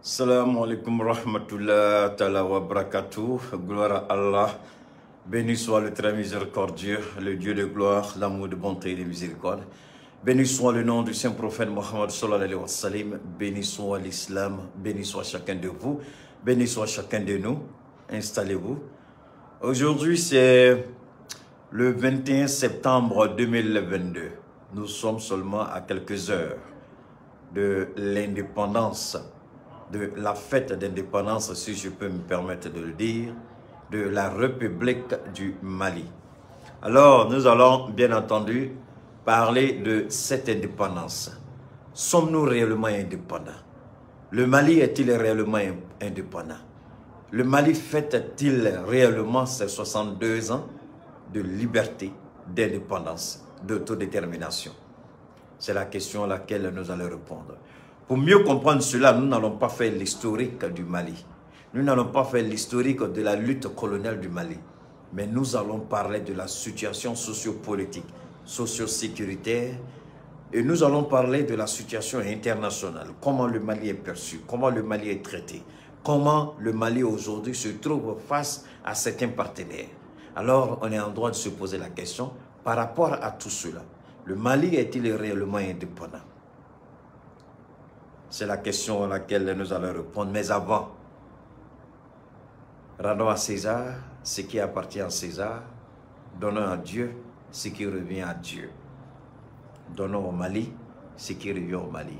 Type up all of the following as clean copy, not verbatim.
Salam alaikum rahmatullah ta'ala wa barakatuh. Gloire à Allah. Béni soit le très miséricordieux, le Dieu de gloire, l'amour de bonté et de miséricorde. Béni soit le nom du saint prophète Mohammed sallallahu alayhi wa sallam. Béni soit l'islam, béni soit chacun de vous, béni soit chacun de nous. Installez-vous. Aujourd'hui, c'est le 21 septembre 2022. Nous sommes seulement à quelques heures de l'indépendance, de la fête d'indépendance, si je peux me permettre de le dire, de la République du Mali. Alors, nous allons bien entendu parler de cette indépendance. Sommes-nous réellement indépendants? Le Mali est-il réellement indépendant? Le Mali fête-t-il réellement ses 62 ans de liberté, d'indépendance, d'autodétermination? C'est la question à laquelle nous allons répondre. Pour mieux comprendre cela, nous n'allons pas faire l'historique du Mali. Nous n'allons pas faire l'historique de la lutte coloniale du Mali. Mais nous allons parler de la situation sociopolitique, socio-sécuritaire. Et nous allons parler de la situation internationale. Comment le Mali est perçu, comment le Mali est traité, comment le Mali aujourd'hui se trouve face à certains partenaires. Alors, on est en droit de se poser la question par rapport à tout cela. Le Mali est-il réellement indépendant? C'est la question à laquelle nous allons répondre. Mais avant, rendons à César ce qui appartient à César. Donnons à Dieu ce qui revient à Dieu. Donnons au Mali ce qui revient au Mali.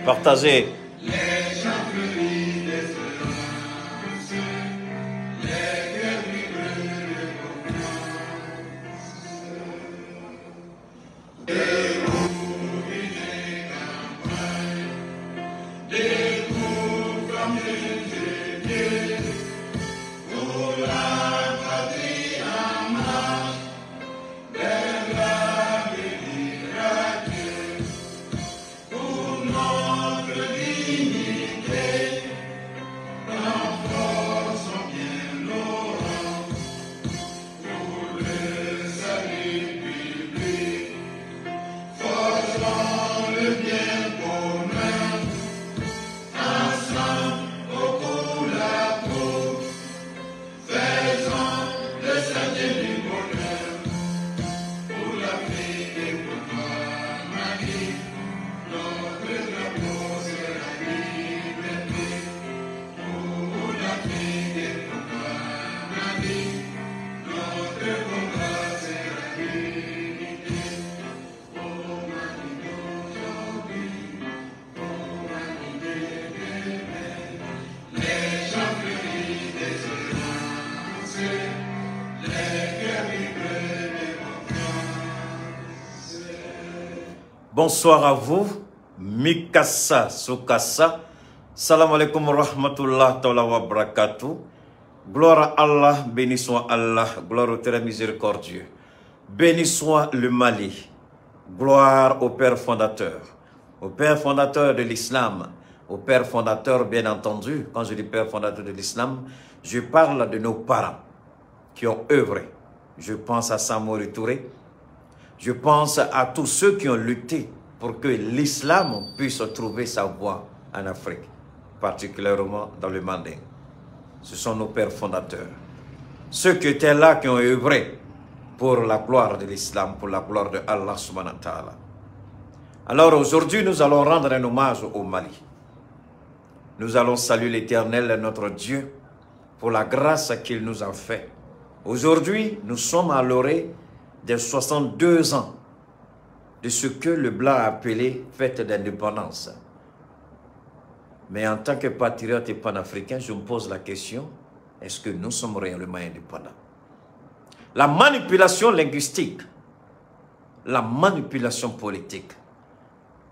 Partagez. Bonsoir à vous, Mikasa Sukasa. Salam alaikum rahmatullah ta'ala wa barakatuh. Gloire à Allah, béni soit Allah, gloire au très miséricordieux. Béni soit le Mali. Gloire au Père fondateur de l'islam, au Père fondateur bien entendu. Quand je dis Père fondateur de l'islam, je parle de nos parents qui ont œuvré. Je pense à Samori Touré. Je pense à tous ceux qui ont lutté pour que l'islam puisse trouver sa voie en Afrique, particulièrement dans le Manding. Ce sont nos pères fondateurs. Ceux qui étaient là, qui ont œuvré pour la gloire de l'islam, pour la gloire de Allah subhanahu wa ta'ala. Alors aujourd'hui, nous allons rendre un hommage au Mali. Nous allons saluer l'Éternel, notre Dieu, pour la grâce qu'il nous a fait. Aujourd'hui, nous sommes à l'orée des 62 ans de ce que le Blanc a appelé fête d'indépendance. Mais en tant que patriote et panafricain, je me pose la question, est-ce que nous sommes réellement indépendants? La manipulation linguistique, la manipulation politique,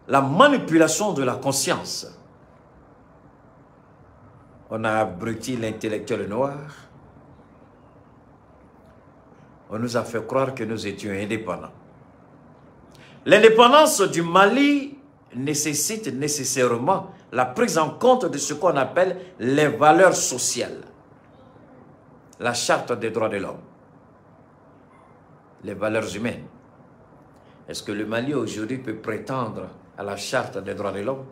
la manipulation de la conscience. On a abruti l'intellectuel noir. On nous a fait croire que nous étions indépendants. L'indépendance du Mali nécessite nécessairement la prise en compte de ce qu'on appelle les valeurs sociales. La charte des droits de l'homme. Les valeurs humaines. Est-ce que le Mali aujourd'hui peut prétendre à la charte des droits de l'homme?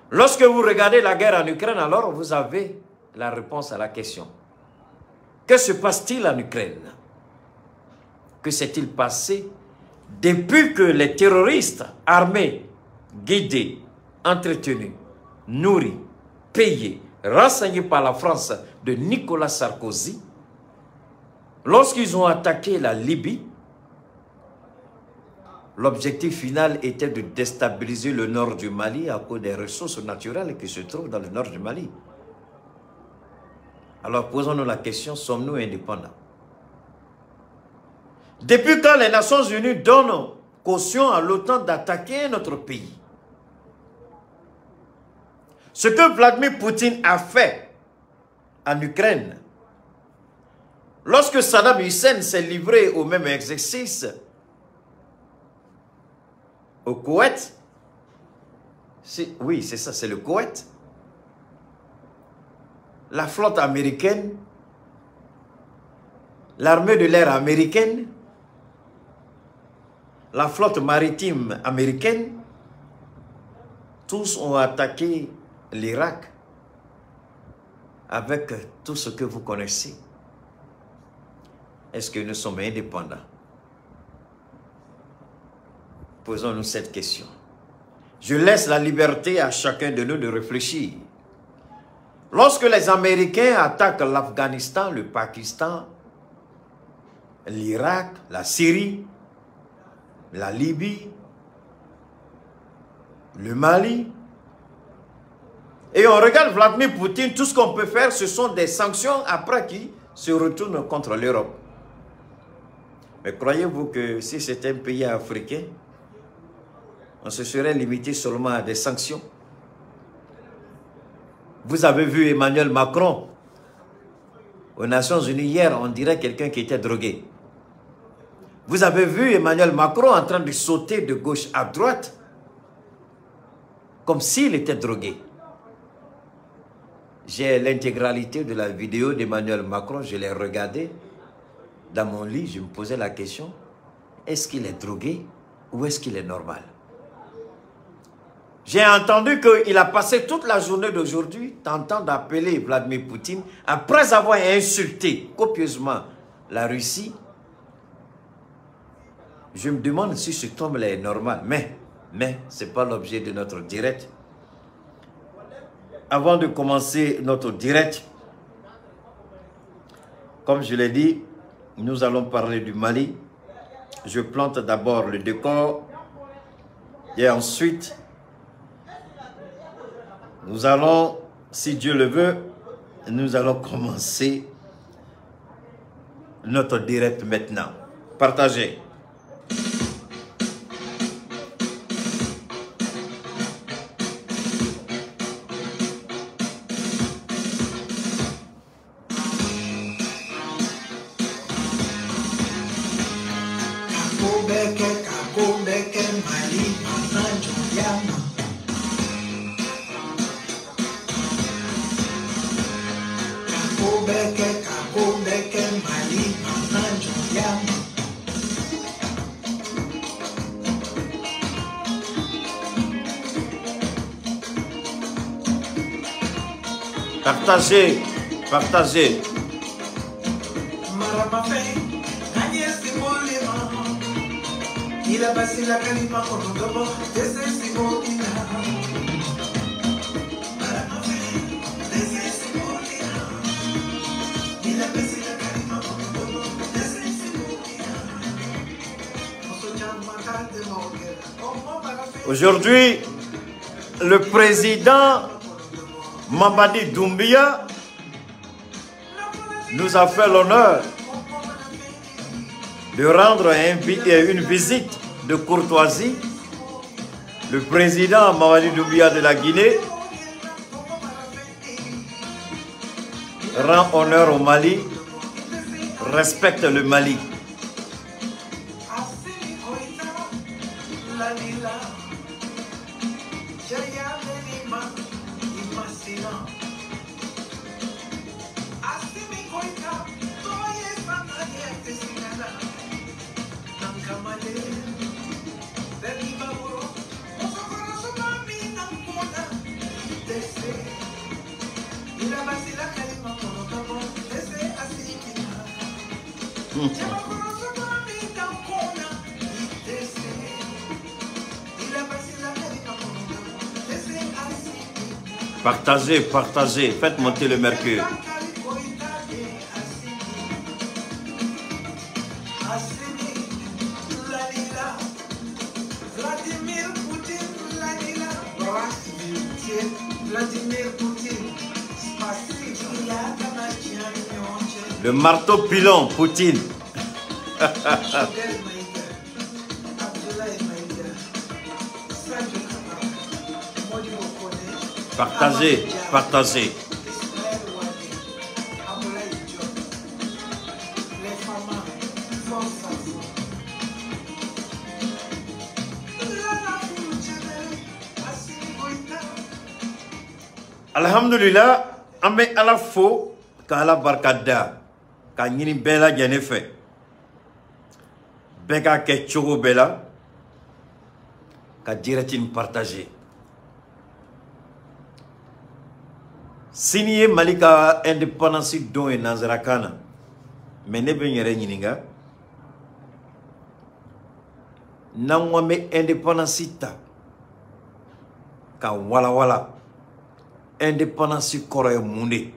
Lorsque vous regardez la guerre en Ukraine, alors vous avez la réponse à la question. Que se passe-t-il en Ukraine? Que s'est-il passé depuis que les terroristes armés, guidés, entretenus, nourris, payés, renseignés par la France de Nicolas Sarkozy, lorsqu'ils ont attaqué la Libye, l'objectif final était de déstabiliser le nord du Mali à cause des ressources naturelles qui se trouvent dans le nord du Mali. Alors posons-nous la question, sommes-nous indépendants? Depuis quand les Nations Unies donnent caution à l'OTAN d'attaquer notre pays? Ce que Vladimir Poutine a fait en Ukraine, lorsque Saddam Hussein s'est livré au même exercice au Koweït, oui c'est ça, c'est le Koweït, la flotte américaine, l'armée de l'air américaine, la flotte maritime américaine, tous ont attaqué l'Irak avec tout ce que vous connaissez. Est-ce que nous sommes indépendants? Posons-nous cette question. Je laisse la liberté à chacun de nous de réfléchir. Lorsque les Américains attaquent l'Afghanistan, le Pakistan, l'Irak, la Syrie, la Libye, le Mali, et on regarde Vladimir Poutine, tout ce qu'on peut faire, ce sont des sanctions après qui se retournent contre l'Europe. Mais croyez-vous que si c'était un pays africain, on se serait limité seulement à des sanctions? Vous avez vu Emmanuel Macron aux Nations Unies hier, on dirait quelqu'un qui était drogué. Vous avez vu Emmanuel Macron en train de sauter de gauche à droite, comme s'il était drogué. J'ai l'intégralité de la vidéo d'Emmanuel Macron, je l'ai regardée dans mon lit, je me posais la question, est-ce qu'il est drogué ou est-ce qu'il est normal? J'ai entendu qu'il a passé toute la journée d'aujourd'hui tentant d'appeler Vladimir Poutine après avoir insulté copieusement la Russie. Je me demande si cet homme-là est normal, mais ce n'est pas l'objet de notre direct. Avant de commencer notre direct, comme je l'ai dit, nous allons parler du Mali. Je plante d'abord le décor et ensuite, nous allons, si Dieu le veut, nous allons commencer notre direct maintenant. Partagez. Partagez. Partagez. Aujourd'hui, le président Mamadi Doumbouya nous a fait l'honneur de rendre une visite de courtoisie. Le président Mamadi Doumbouya de la Guinée rend honneur au Mali, respecte le Mali. Partagez, partagez, faites monter le mercure. Le marteau pilon, Poutine. Partagez, partagez. Alhamdulillah, an bɛ Ala fo ka Ala barika da ka ɲini bɛɛ lajɛlen fɛ bɛɛ k'a kɛ cogo bɛɛ la ka direct in partager. Sini ye Mali ka indépendance don ye nanzarakan na, mais ne bɛ n yɛrɛ ɲininka n'an ko an bɛ indépendance ta ka walawala, indépendance kɔrɔ ye mun de ye?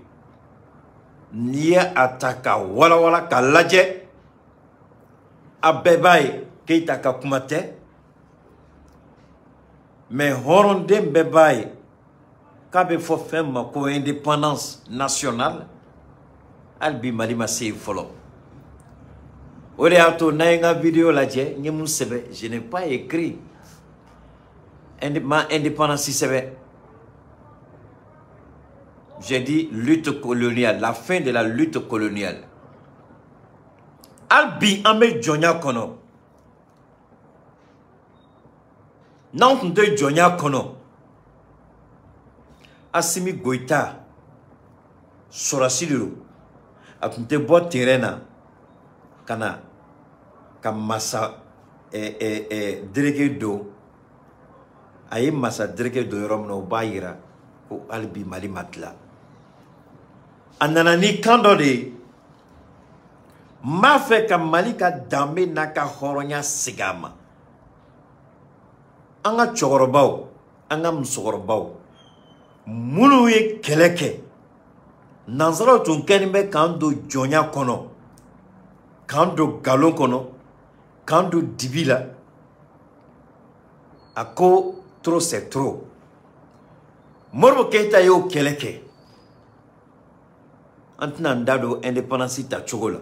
N'i ye a ta ka walawala ka lajɛ, a bɛɛ b'a ye Keita ka kuma tɛ, mais hɔrɔnden bɛɛ b'a ye k'a bɛ fɔ fɛn ma ko indépendance nationale. Hali bi Mali ma se yen fɔlɔ. O de y'a to n'a ye n ka vidéo lajɛ, n ye mun sɛbɛn, je n'ai pas écrit ma indépendance sɛbɛn. J'ai dit lutte coloniale, la fin de la lutte coloniale. Hali bi an bɛ jɔnya kɔnɔ. N'anw tun tɛ jɔnya kɔnɔ, Assimi Goïta sɔrɔsi de don, a tun tɛ bɔ terrain na ka na ka masa dereke don. A ye masa dereke don yɔrɔ min na, o b'a yira ko hali bi Mali ma tila. A nana ni kan dɔ de ye, n b'a fɛ ka Mali ka danbe n'a ka hɔrɔnya segin a ma. An ka cɛkɔrɔbaw, an ka musokɔrɔbaw minnu ye kɛlɛ kɛ, nanzaraw tun kɛlen bɛ k'an don jɔnya kɔnɔ, k'an don nkalon kɔnɔ, k'an don dibi la. A ko trop c'est trop. Modibo Keita y'o kɛlɛ kɛ. An tɛna n da don indépendance ta cogo la.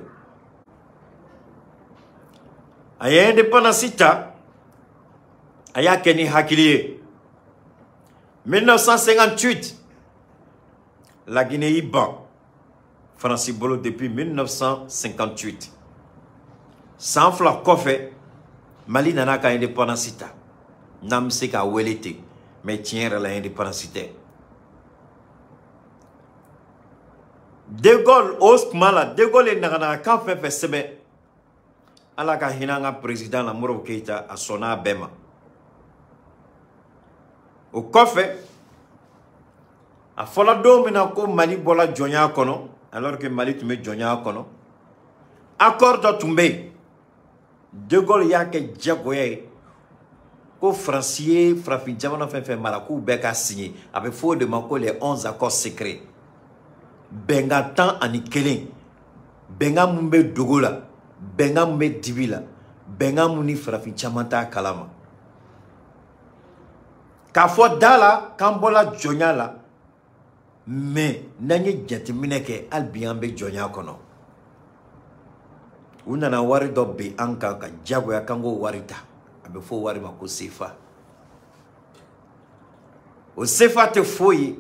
A ye indépendance ta, a y'a kɛ ni hakili ye. 1958, la Guinée y'i ban Faransi bolo depuis 1958. San 2 kɔfɛ, Mali nana ka indépendance ta. N'an bɛ se k'a wele ten, mais tiɲɛ yɛrɛ la indépendance tɛ. De Gaulle o tuma la, De Gaulle ye naganagakan fɛn fɛn sɛbɛn, Ala ka hinɛ an ka président la Modibo Keita, a sɔnna a bɛɛ ma. O kɔfɛ, a fɔla don min na ko Mali bɔla jɔnya kɔnɔ, Alors que Mali tun bɛ jɔnya kɔnɔ, accord dɔ tun bɛ yen. De Gaulle y'a kɛ diyagoya ye ko Faransi ye farafin jamana fɛn fɛn mara, k'u bɛɛ ka signer. A bɛ fɔ o de ma ko les 11 accords secrets, bɛnkan 11, bɛnkan mun bɛ dogo la, bɛnkan mun bɛ dibi la, bɛnkan mun ni farafin caman t'a kalama. K'a fɔ da la k'an bɔla jɔnya la, mais n'an ye jateminɛ kɛ, hali bi an bɛ jɔnya kɔnɔ. U nana wari dɔ bin an kan ka diyagoya k'an k'o wari ta. A bɛ fɔ o wari ma ko CFA. O CFA tɛ foyi ye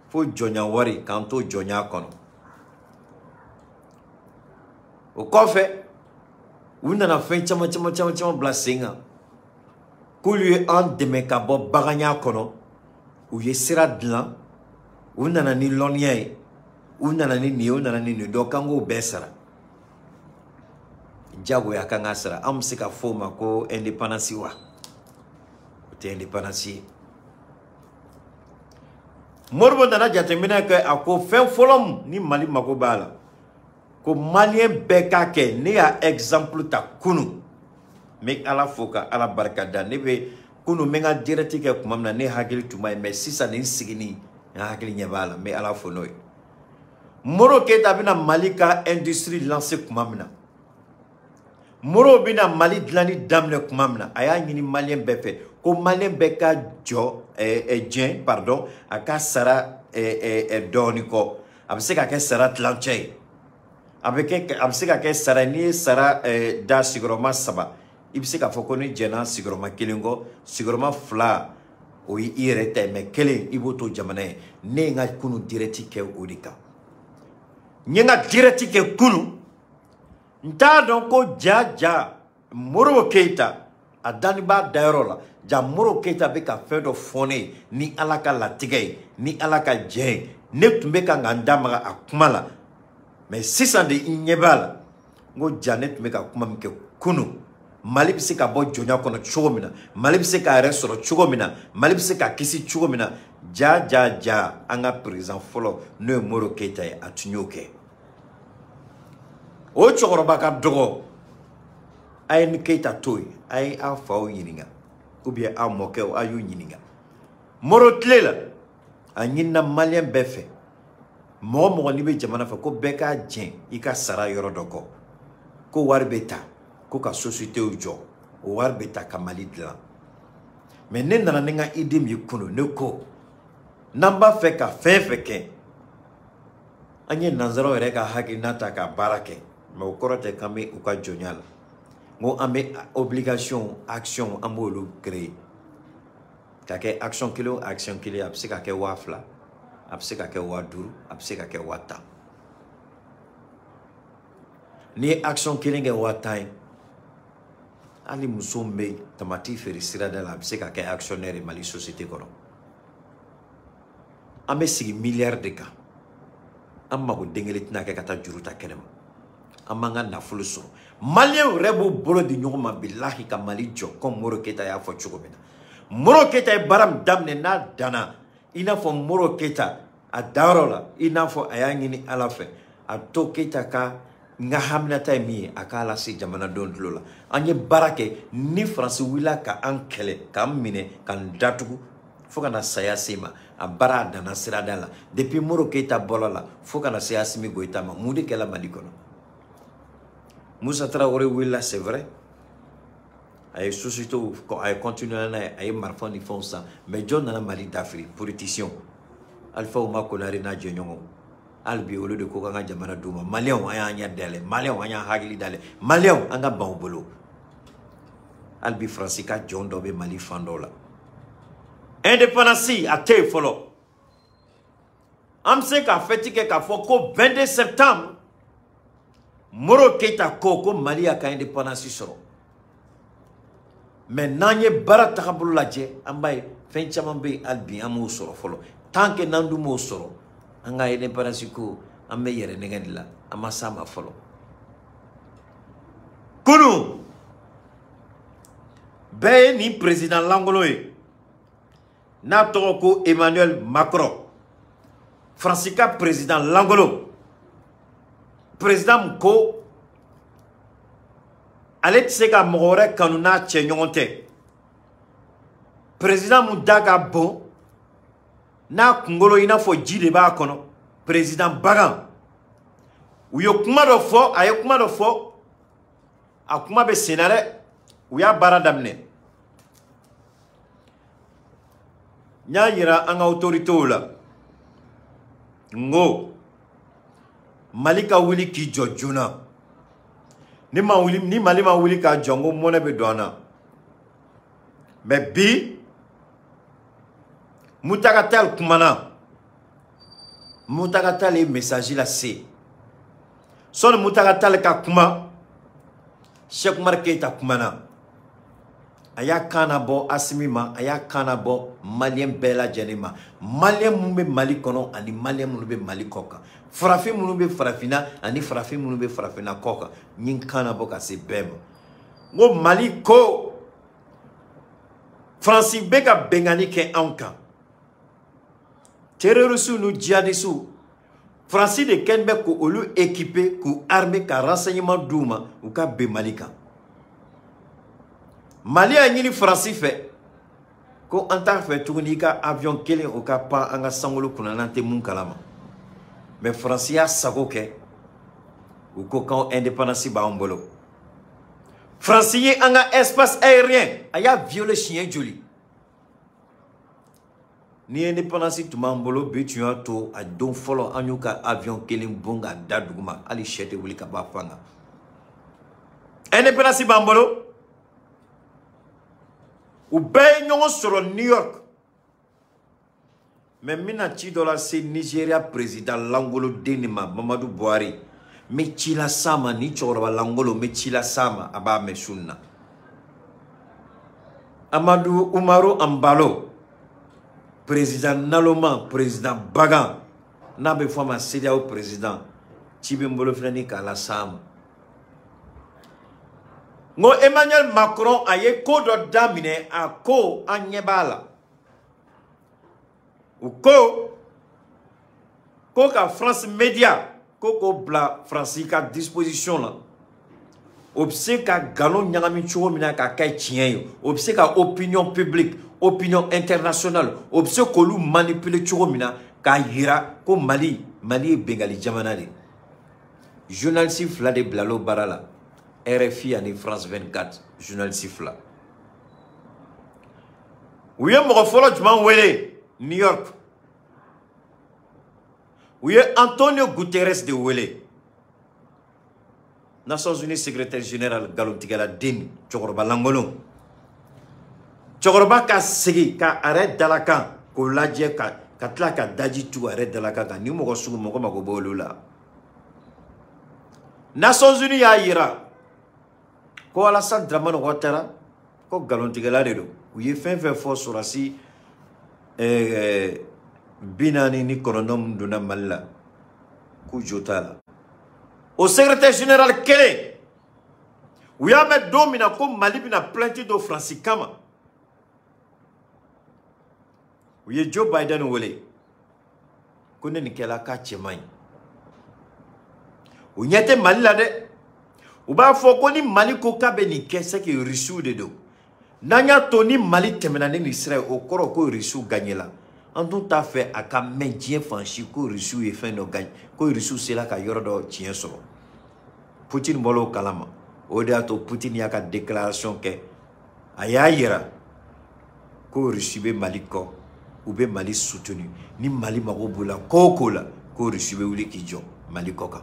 fo jɔnya wari, k'an to jɔnya kɔnɔ. O kɔfɛ, u nana fɛn caman caman caman caman bila sen kan k'olu ye an dɛmɛ ka bɔ baganya kɔnɔ. U ye sira dilan, u nana ni lɔnniya ye, u nana ni nin ye, u nana ni nin ye, dɔ k'an k'o bɛɛ sara. Jagoya kan ka sara. An bɛ se ka fɔ o ma ko indépendance wa? O tɛ indépendance ye. Modibo nana jateminɛ kɛ, a ko fɛn fɔlɔ min ni Mali mago b'a la, ko malien bɛɛ k'a kɛ. Ne y'a exemple ta kunun, n bɛ Ala fo ka Ala barika da. Ne bɛ kunun, n bɛ n ka direct kɛ tuma min na, ne hakili tun b'a ye, mais sisan nin sigini, n hakili ɲɛ b'a la. N bɛ Ala fo n'o ye. Modibo Keyita bɛna Mali ka industrie lancer tuma min na, Modibo bɛna Mali dilanni daminɛ tuma min na, a y'a ɲini malien bɛɛ fɛ ko malien bɛɛ ka jɔ jɛn, pardon, a ka sara dɔɔni kɔ. A bɛ se ka kɛ sara tilancɛ ye, a bɛ kɛ, a bɛ se ka kɛ sara, n'i ye sara da sigiyɔrɔma 3, i bɛ se k'a fɔ ko ne jɛnna sigiyɔrɔma 1 kɔ, sigiyɔrɔma 2 o ye i yɛrɛ ta ye, mais 1 i b'o to jamana ye. Ne ye n ka kunun direct kɛ o de kan. N ye n ka direct kɛ kunun, n t'a dɔn ko ja ja Modibo Keyita a dani b'a dayɔrɔ la. Ja Modibo Keyita bɛ ka fɛn dɔ fɔ ne ye ni Ala ka latigɛ ye, ni Ala ka jɛ ye. Ne tun bɛ ka n da maga a kuma la, mais sisan de i ɲɛ b'a la. N ko ja ne tun bɛ ka kuma min kɛ kunun, Mali bɛ se ka bɔ jɔnya kɔnɔ cogo min na, Mali bɛ se k'a yɛrɛ sɔrɔ cogo min na, Mali bɛ se ka kisi cogo min na, ja ja ja an ka président fɔlɔ n'o ye Modibo Keyita ye, a tun y'o kɛ. O cɛkɔrɔba ka dɔgɔ, a ye ni Keyita to yen, a ye aw faw ɲininka ou bien aw mɔkɛw, a y'u ɲininka. Modibo tile la, a ɲinina malien bɛɛ fɛ, mɔgɔ mɔgɔ n'i bɛ jamana fɛ, ko bɛɛ k'a jɛn i ka sara yɔrɔ dɔ kɔ, ko wari bɛ ta ko ka société jɔ, o wari bɛ ta ka Mali dilan. Mais ne nana ni n ka idée min ye kunun, ne ko n'an b'a fɛ ka fɛn fɛn kɛ, an ye nanzaraw yɛrɛ ka hakilina ta ka baara kɛ, mais o kɔrɔ tɛ k'an bɛ u ka jɔnya la. N ko an bɛ obligation action, an b'olu créer ka kɛ action kelen o action kelen, a bɛ se ka kɛ 2000, a bɛ se ka kɛ 5000, a bɛ se ka kɛ 10,000. N'i ye action kelen kɛ 10,000 ye, hali muso min bɛ tamati feere sirada la, a bɛ se ka kɛ actionnaire ye Mali société kɔnɔ. An bɛ sigi miliyari de kan, an mago den kelen tɛna kɛ ka taa juru ta kɛnɛma. An b'an ka nafolo sɔrɔ. Maliyɛnw yɛrɛ b'u bolo di ɲɔgɔn ma, bilahi, ka Mali jɔ comme Modibo Keyita y'a fɔ cogo min na. Modibo Keyita ye baara min daminɛ, n'a danna, i n'a fɔ Modibo Keyita a dayɔrɔ la, i n'a fɔ a y'a ɲini Ala fɛ, a to Keyita ka n ka haminata ye min ye, a k'a lase jamanadenw tulo la. An ye baara kɛ ni Faransi wulila ka an kɛlɛ, k'an minɛ, k'an datugu fo ka na saya se ma. A baara a danna sirada la. Depuis Modibo Keyita bɔla la fo ka na se Asimi Goyita ma, mun de kɛla Mali kɔnɔ? Musa Traoré wulila, c'est vrai, a ye société, a ye continuer n'a ye, a ye marifa ni fɛnw san, mais jɔn nana Mali dafiri? Politicien Alpha Oumar Konaré n'a jɛɲɔgɔnw, hali bi olu de ko k'an ka jamana d'u ma. Maliyɛnw, an y'an ɲɛ dayɛlɛ. Maliyɛnw, an y'an hakili dayɛlɛ. Maliyɛnw, an ka ban u bolo. Hali bi Faransi ka jɔn dɔ bɛ Mali fan dɔw la. Indépendance a tɛ yen fɔlɔ. An bɛ se ka fête kɛ k'a fɔ ko 22 septembre, Modibo Keyita ko Mali y'a ka indépendance sɔrɔ. Mais n'an ye baara tagabolo lajɛ, an b'a ye fɛn caman bɛ yen, hali bi an m'o sɔrɔ fɔlɔ. Tant que n'an dun m'o sɔrɔ, an ka indépendance ko, an bɛ yɛrɛ nɛgɛ de la, an ma s'a ma fɔlɔ. Kunun bɛɛ ye nin président lankolon ye n'a tɔgɔ ko Emmanuel Macron, Faransi ka président lankolon. Président min ko ale tɛ se ka mɔgɔ wɛrɛ kanu n'a cɛ ɲɔgɔn tɛ. Président mun da ka bon n'a kunkolo i n'a fɔ ji de b'a kɔnɔ. Président bagan. U ye kuma dɔ fɔ, a ye kuma dɔ fɔ, a kuma bɛ sen na dɛ. U y'a baara daminɛ. N y'a yira an ka autorités la n ko Mali ka wuli k'i jɔ joona. Ni ma wuli, ni Mali ma wuli k'a jɔ, n ko mɔnɛ bɛ don an na. Mais bi Mountaga Tall kumana. Mountaga Tall ye message lase. Sɔnni Mountaga Tall ka kuma, Cheikh Oumar Keita kumana. A y'a kan nabɔ Assimi ma, a y'a kan nabɔ Malien bɛɛ lajɛlen ma. Malien minnu bɛ Mali kɔnɔ ani Malien minnu bɛ Mali kɔ kan. Farafin minnu bɛ Farafinna ani farafin minnu bɛ Farafinna kɔ kan. N ye n kan nabɔ ka se bɛɛ ma. N ko Mali ko Faransi bɛ ka bɛnkanni kɛ anw kan. Terroristes ni djihadistes, Faransi de kɛlen bɛ k'olu équiper, k'u armer, ka renseignement d'u ma u ka bin Mali kan. Mali y'a ɲini Faransi fɛ ko an t'a fɛ tuguni i ka avion kelen o ka pan an ka sankolo kunna n'an tɛ mun kalama. Mais Faransi y'a sago kɛ, u ko k'anw indépendance b'an bolo. Faransi ye an ka espace aérien a y'a violer siɲɛ joli. Ni indépendance tun b'an bolo bi tun y'a to a don fɔlɔ an y'u ka avion kelen bon ka da duguma, hali sɛ tɛ wuli ka bɔ a fan kan. Indépendance b'an bolo. U bɛɛ ye ɲɔgɔn sɔrɔ New York. Mais n bɛna ci dɔ lase Nigeria président langoloden de ma, Muhammadu Buhari. N bɛ ci las'a ma, ni cɛkɔrɔba langolo, n bɛ ci las'a ma, a b'a mɛn su in na. Amadu Umaru Embalo, président naloma, président bagan, n'a bɛ fɔ a ma CEDEAO président, ci bɛ n bolo filɛ ni k'a las'a ma. N ko Emmanuel Macron a ye ko dɔ daminɛ, a ko an ɲɛ b'a la. U ko ko ka France Média ko k'o bila Faransi ka disposition la. O bɛ se ka nkalon ɲagami cogo min na k'a kɛ tiɲɛ ye, o bɛ se ka opinion publique, opinion internationale, o bɛ se k'olu manipuler cogo min na k'a yira ko Mali, Mali ye Bengali jamana de ye. Journaliste fila de bilala o baara la, RFI ani France 24, journaliste fila. U ye mɔgɔ fɔlɔ jumɛn wele New York? U ye Antonio Guterres de wele. Nations Unies secrétaire général nkalontigɛla den cɛkɔrɔba lankolon. Cɛkɔrɔba ka segin ka a yɛrɛ dalakan k'o lajɛ ka tila ka daji tugu a yɛrɛ dalakan kan. Ni mɔgɔ sugu mɔgɔ mako b'olu la. Nations Unies y'a yira ko Alassane Dramane Ouattara ko nkalontigɛla de don. U ye fɛn fɛn fɔ sɔrɔsi 49 min donna Mali la k'u jo t'a la. O secrétaire général kelen, u y'a mɛn don min na ko Mali bɛna plainte don Faransi kama, u ye Joe Biden wele ko ne nin kɛla k'a cɛ man ɲi. U ɲɛ tɛ Mali la dɛ. U b'a fɔ ko ni Mali ko k'a bɛ nin kɛ, c'est que Russiw de don. N'an y'a to ni Mali tɛmɛna ni nin sira ye, o kɔrɔ ko Russiw gagné la. An dun t'a fɛ a ka mɛn diɲɛ fan si ko Russiw ye fɛn dɔ gagné, ko Russiw sera ka yɔrɔ dɔ tiɲɛ sɔrɔ. Poutine bɔra o kalama. O de y'a to Poutine y'a ka déclaration kɛ. A y'a yira ko Russie bɛ Mali kɔ, u bɛ Mali soutenu. Ni Mali mago b'u la ko o ko la, ko Russie bɛ wuli k'i jɔ Mali kɔ kan.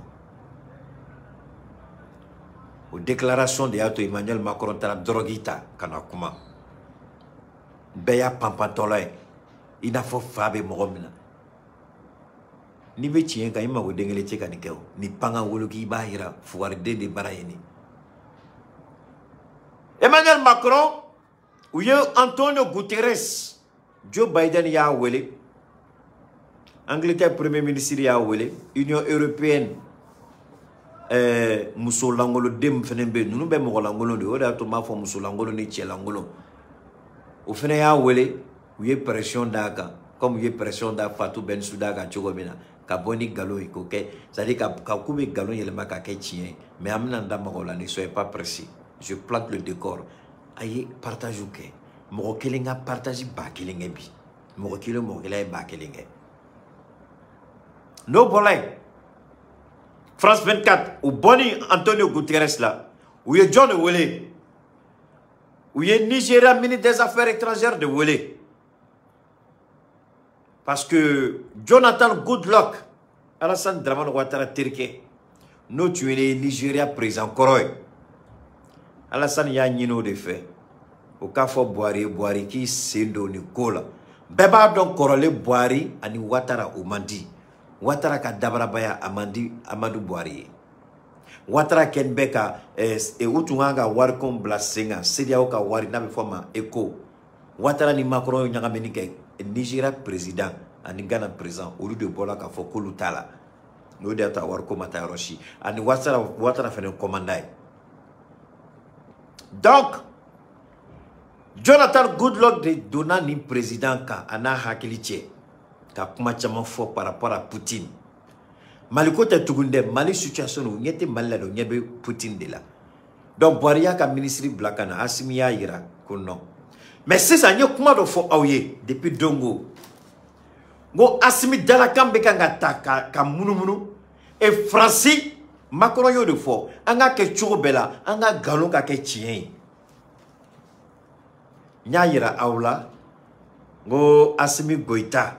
O déclaration de y'a to Emmanuel Macron taara drogue ta ka na kuma. Bɛɛ y'a panpantɔla ye i n'a fɔ fa bɛ mɔgɔ min na. N'i bɛ tiɲɛ kan, i mago den kelen tɛ ka nin kɛ o. Ni pangan wolo k'i b'a yira fugariden de baara ye nin. Emmanuel Macron, u ye Antonio Guterres, Joe Biden y'a wele, Angleterre premier ministre y'a wele, Union européenne muso langoloden min fɛnɛ bɛ yen, ninnu bɛɛ mɔgɔ lankolon de ye, o de y'a to n b'a fɔ muso lankolon ni cɛ lankolon. O fɛnɛ y'a wele, u ye pression d'a kan, comme u ye pression da Fatou Bensouda kan cogo min na, Ka bɔ ni nkalon ye k'o kɛ, c'est à dire ka k'u bɛ nkalon yɛlɛma k'a kɛ tiɲɛ ye. Mais an bɛna da mɔgɔw la, ne soyez pas pressés. Je plante le décor. A ye partage kɛ. Mɔgɔ kelen ka partage 1000 kɛ bi. Mɔgɔ kelen, mɔgɔ kelen ye 1000 kɛ. N'o bɔra yen, France 24, u bɔni Antonio Guterres la, u ye jɔn de wele? U ye Nigeria ministre des Affaires étrangères de wele. Parce que Jonathan Goodluck, Alassane Dramane Ouattara terikɛ, n'o tun ye Nigeria président kɔrɔ ye, Alassane y'a ɲini o de fɛ o k'a fɔ Buhari ye, Buhari k'i sen don nin ko la. Bɛɛ b'a dɔn kɔrɔlen Buhari ani Ouattara o man di. Ouattara ka dabarabaya a man di Amadu Buhari ye. Ouattara kɛlen bɛ ka u tun kan ka wariko bila sen kan, CEDEAO ka wari n'a bɛ fɔ a ma ECO. Ouattara ni Macron ye ɲagamini kɛ. Nigeria président ani Ghana président, olu de bɔra k'a fɔ k'olu t'a la. N'o de y'a to a wariko ma taa yɔrɔ si. Ani Ouattara fana commandant ye. Donc Jonathan Goodluck de donna nin président kan a n'a hakili cɛ ka kuma caman fɔ par rapport à Poutine. Mali ko tɛ tuguni dɛ, Mali situation, u ɲɛ tɛ Mali la dɛ, u ɲɛ bɛ Poutine de la. Donc Buhari y'a ka ministre bila ka na, Assimi y'a yira ko non. Mais sisan n ye kuma dɔ fɔ aw ye depuis dongo. N ko Assimi dalakan bɛ kan ka ta ka munumunu. Et Faransi, Macron y'o de fɔ, an ka kɛ cogo bɛɛ la, an ka nkalon ka kɛ tiɲɛ ye. N y'a yira aw la, n ko Assimi Goïta,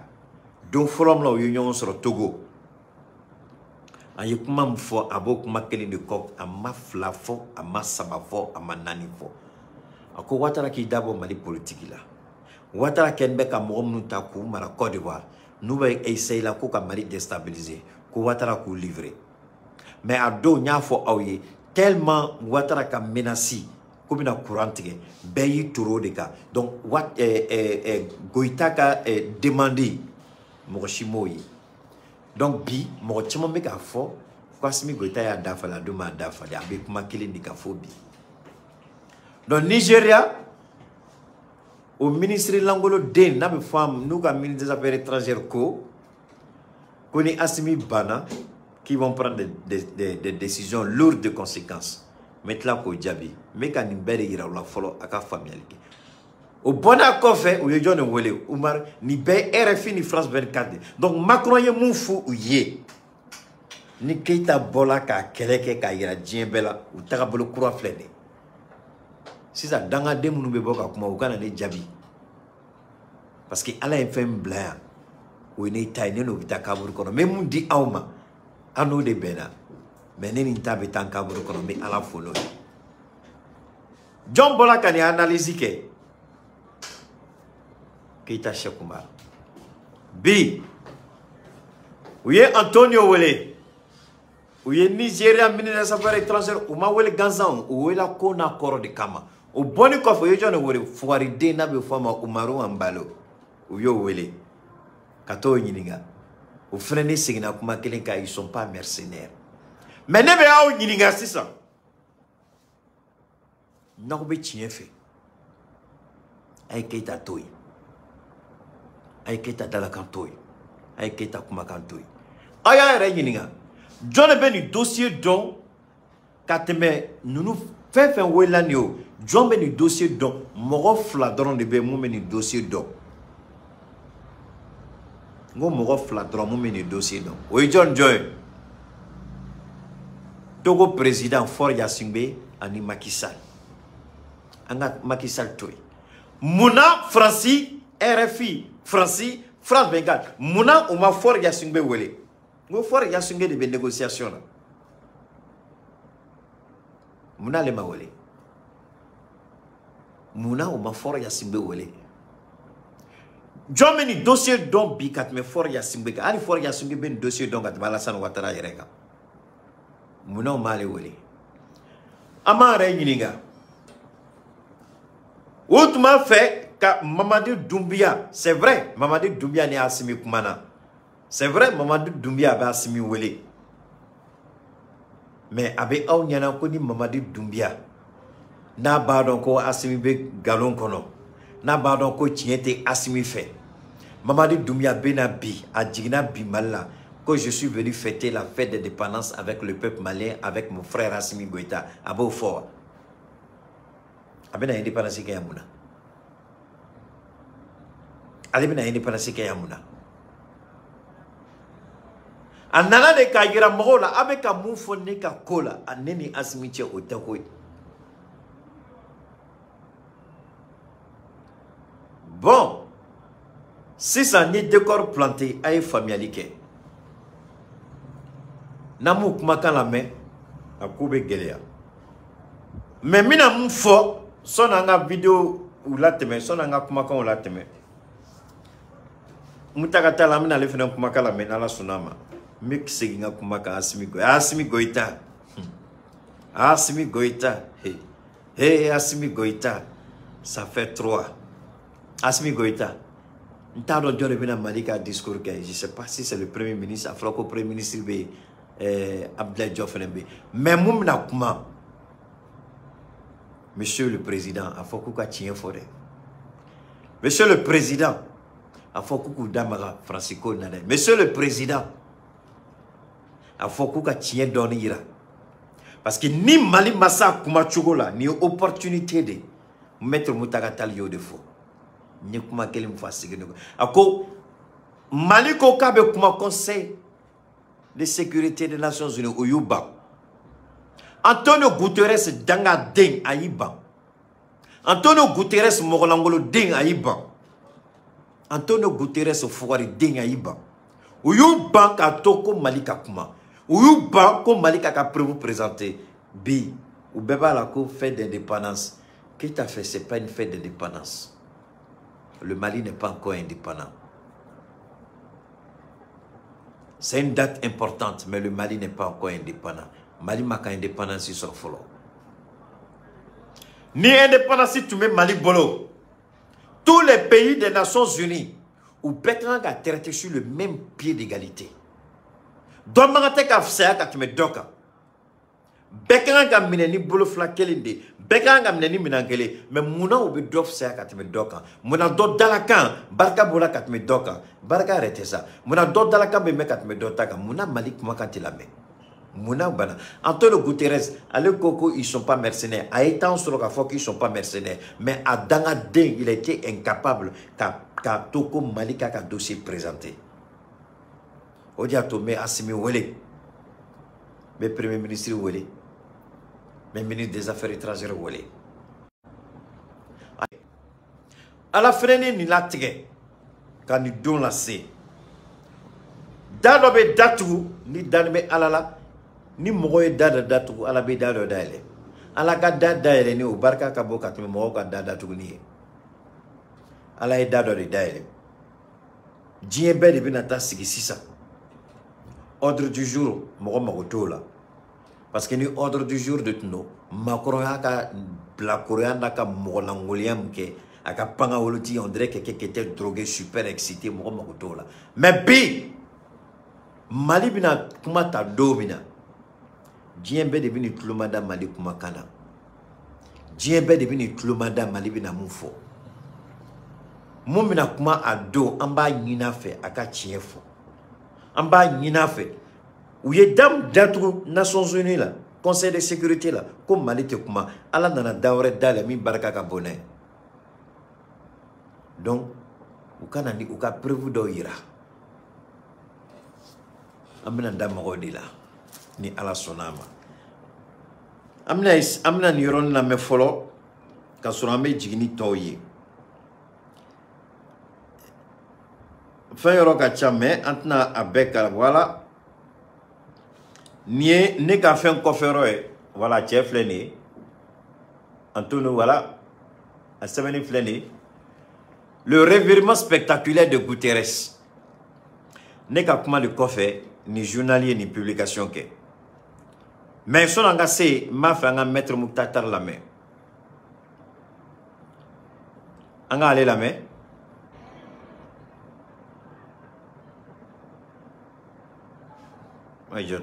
don fɔlɔ min na u ye ɲɔgɔn sɔrɔ Togo, a ye kuma min fɔ, a b'o kuma kelen de kɔ, a ma fila fɔ, a ma saba fɔ, a ma naani fɔ. A ko Ouattara k'i dabɔ Mali politiki la. Ouattara kɛlen bɛ ka mɔgɔ minnu ta k'u mara Côte d'Ivoire, n'u bɛ essayer la ko ka Mali déstabiliser, ko Ouattara k'u livrer. Mais a don n y'a fɔ aw ye, tellement Ouattara ka menace ko bɛna courant tigɛ, bɛɛ y'i toro o de kan. Donc Goïta ka demande, mɔgɔ si m'o ye. Donc bi mɔgɔ caman bɛ k'a fɔ ko Assimi Goïta y'a dafalen, a dun m'a dafalen, a bɛ kuma kelen de kan fo bi. Donc Nigeria o ministre langolo den n'a bɛ fɔ a ma, n'u ka ministre des Affaires étrangères ko ni Assimi banna, qu'ils vont prendre des décisions lourdes de conséquences. N bɛ tila k'o jaabi. N bɛ ka nin bɛɛ de yira u la fɔlɔ, a ka faamuyali kɛ. O bɔnna kɔfɛ, u ye jɔn de wele? Umar. Nin bɛɛ ye RFI ni France 24 de. Donc Macron ye mun fɔ u ye? Ni Keita bɔla k'a kɛlɛ kɛ k'a yira diɲɛ bɛɛ la, u tagabolo kura filɛ nin ye. Sisan dangaden minnu bɛ bɔ ka kuma, u kana ne jaabi. Parce que Ala ye fɛn min bila yan, o ye ne ta ye, ne n'o bɛ taa kaburu kɔnɔ. N bɛ mun di aw ma, an n'o de bɛnna. Mais ne ni n ta bɛ taa kaburu kɔnɔ, n bɛ Ala fo n'o ye. Jɔn bɔra ka nin analyse kɛ? Keita Cheick Oumar. Bi u ye Antonio wele, u ye Nigeria ministre des Affaires étrangères, u ma wele gansan, u wela ko n'a kɔrɔ de kama. O bɔnni kɔfɛ, u ye jɔn de wele? Fugariden n'a bɛ fɔ a ma Umaru Embalo, u y'o wele ka t'o ɲininka. O fana ne seginna kuma kelen kan, ils sont pas mercenaires. Mais ne bɛ aw ɲininka sisan, n'aw bɛ tiɲɛ fɛ, a ye Keita to yen, a ye Keita dalakan to yen, a ye Keita kumakan to yen. Aw y'a yɛrɛ ɲininka, jɔn de bɛ nin dossier dɔn ka tɛmɛ ninnu fɛn fɛn welela nin ye o? Jɔn bɛ nin dossier dɔn? Mɔgɔ fila dɔrɔn de bɛ mun bɛ nin dossier dɔn. N ko mɔgɔ fila dɔrɔn mun bɛ nin dossier dɔn, o ye jɔn jɔn ye? Togo président Faure Gnassingbé ani Macky Sall. An ka Macky Sall to yen. Munna Faransi, RFI, Faransi, France 24, munna u ma Faure Gnassingbé wele? N ko Faure Gnassingbé de bɛ négociation na, munna ale ma wele? Munna u ma Faure Gnassingbé wele? Jɔn bɛ nin dossier dɔn bi ka tɛmɛ Faure Gnassingbé kan? Hali Faure Gnassingbé bɛ nin dossier dɔn ka tɛmɛ Alassane Ouattara yɛrɛ kan. Munna u m'ale wele? An b'an yɛrɛ ɲininka. O tun b'a fɛ ka Mamadi Doumbouya, c'est vrai, Mamadi Doumbouya ni Assimi kumana, c'est vrai, Mamadi Doumbouya bɛ Assimi wele, mais a bɛ aw ɲɛna ko ni Mamadi Doumbouya n'a b'a dɔn ko Assimi bɛ nkalon kɔnɔ, n'a b'a dɔn ko tiɲɛ tɛ Assimi fɛ, Mamadi Doumbouya bɛ na bi, a jiginna bi Mali la. Que je suis venu fêter la fête d'indépendance avec le peuple malien, avec mon frère Assimi Goïta, a b'o fɔ wa? A bɛna indépendance kɛ yan mun na? Ale bɛna indépendance kɛ yan mun na? A nana de k'a yira mɔgɔw la, a bɛ ka mun fɔ ne ka ko la, a ne ni Assimi cɛ, o tɛ ko ye. Bon, sisan ni décor planté, a ye faamuyali kɛ. N'an m'u kumakan lamɛn, a ko bɛ gɛlɛya. Mais n bɛna mun fɔ sɔnni an ka vidéo latɛmɛ, sɔnni an ka kumakanw latɛmɛ? Mutaka t'a la, an bɛna ale fana kumakan lamɛn n'Ala sɔnna a ma. N bɛ segin n ka kuma kan Assimi Goïta. Assimi Goïta. Assimi Goïta. Hey, hey, Assimi Goïta. Ça fait trois. Assimi Goïta. N t'a dɔn jɔn de bɛna Mali ka discours kɛ. Je sais pas si c'est le premier ministre. A fɔra ko premier ministre bɛ yen. Abdoulaye Diop fana bɛ yen. Mais mun bɛna kuma? Monsieur le président, a fɔ k'u ka tiɲɛ fɔ dɛ. Monsieur le président, a fɔ k'u k'u da maga Faransi ko in na dɛ. Monsieur le président, a fɔ k'u ka tiɲɛ dɔɔni yira. Parce que ni Mali ma s'a kuma cogo la, nin ye opportunité de ye. Maître Mountaga Tall y'o de fɔ. N ye kuma kelen min fɔ, a seginna kɔ. A ko Mali ko k'a bɛ kuma Conseil de sécurité des Nations Unies, o y'u ban. Antonio Guterres dangaden, a y'i ban. Antonio Guterres mɔgɔlankoloden, a y'i ban. Antonio Guterres fugariden, a y'i ban. U y'u ban k'a to ko Mali ka kuma. U y'u ban ko Mali ka preuve présenter. Bi, u bɛɛ b'a la ko fête d'indépendance. Qu'est-ce que t'as fait? C'est pas une fête d'indépendance. Le Mali n'est pas encore indépendant. C'est une date importante, mais le Mali n'est pas encore indépendant. Mali ma ka indépendance sɔrɔ fɔlɔ. Ni indépendance tun bɛ Mali bolo, tous les pays des Nations Unies, u bɛɛ ka kan ka traiter sur le même pied d'égalité. Dɔ man kan tɛ ka fisaya ka tɛmɛ dɔ kan. Bɛɛ ka kan ka minɛ ni bolo fila kelen de ye. Bɛɛ ka kan ka minɛ ni minɛn kelen. Mais munna u bɛ dɔ fisaya ka tɛmɛ dɔ kan? Munna dɔ dalakan barika b'o la ka tɛmɛ dɔ kan? Barika yɛrɛ tɛ sa. Munna dɔ dalakan bɛ mɛn ka tɛmɛ dɔ ta kan? Munna Mali kumakan tɛ lamɛn? Munna bana? Antonio Guterres, ale ko ko ils sont pas mercenaires. A ye temps sɔrɔ k'a fɔ qu'ils sont pas mercenaires. Mais a dangaden, il a été incapable ka to ko Mali k'a ka dossier présenté. O de y'a to n bɛ Assimi wele, n bɛ premier ministre wele, n bɛ ministre des affaires étrangères wele. Ala fɛnɛ ni nin latigɛ ka nin don lase. Da dɔ bɛ datugu ni dani bɛ Ala la. Ni mɔgɔ ye da dɔ datugu, Ala bɛ da dɔ dayɛlɛ. Ala ka da dayɛlɛ ni o barika ka bon ka tɛmɛ mɔgɔw ka da datuguni ye. Ala ye da dɔ de dayɛlɛ. Diɲɛ bɛɛ de bɛna taa sigi sisan. Ordre du jour, mɔgɔ mago t'o la. Parce que ni ordre du jour de tun don, Macron y'a ka bilakoroya n'a ka mɔgɔlankolonya min kɛ, a ka pangawoloti, on dirait quelqu'un qui était drogué, super excité, mɔgɔ mago t'o la. Mais bi, Mali bɛna kuma ta don min na, diɲɛ bɛɛ de bɛ n'i tulo mada Mali kumakan na. Diɲɛ bɛɛ de bɛ n'i tulo mada Mali bɛna mun fɔ. Mun bɛna kuma a don, an b'a ɲini a fɛ a ka tiɲɛ fɔ. An b'a ɲini a fɛ. U ye da min datugu Nations Unies la, Conseil de sécurité la, ko Mali tɛ kuma. Ala nana da wɛrɛ dayɛlɛ min barika ka bon n'a ye. Donc, u ka na ni u ka preuve dɔw yira. An bɛna da mɔgɔw de la ni Ala sɔnna a ma. An bɛna nin yɔrɔnin lamɛn fɔlɔ ka sɔrɔ an bɛ jigin ni tɔw ye. Fɛn yɔrɔ ka ca, mais an tɛna a bɛɛ kalan. Voilà. Nin ye ne ka fɛn kɔfɛ yɔrɔ ye. Voilà, cɛ filɛ nin ye. Antonio, voilà. A sɛbɛnni filɛ nin ye. Le revirement spectaculaire de Guterres. Ne ka kuma de kɔfɛ, ni journal ye nin publication kɛ. Mais sɔnni an ka se yen, n b'a fɛ an ka maître Moctar Tall lamɛn. An k'ale lamɛn. Ouais, jɔ.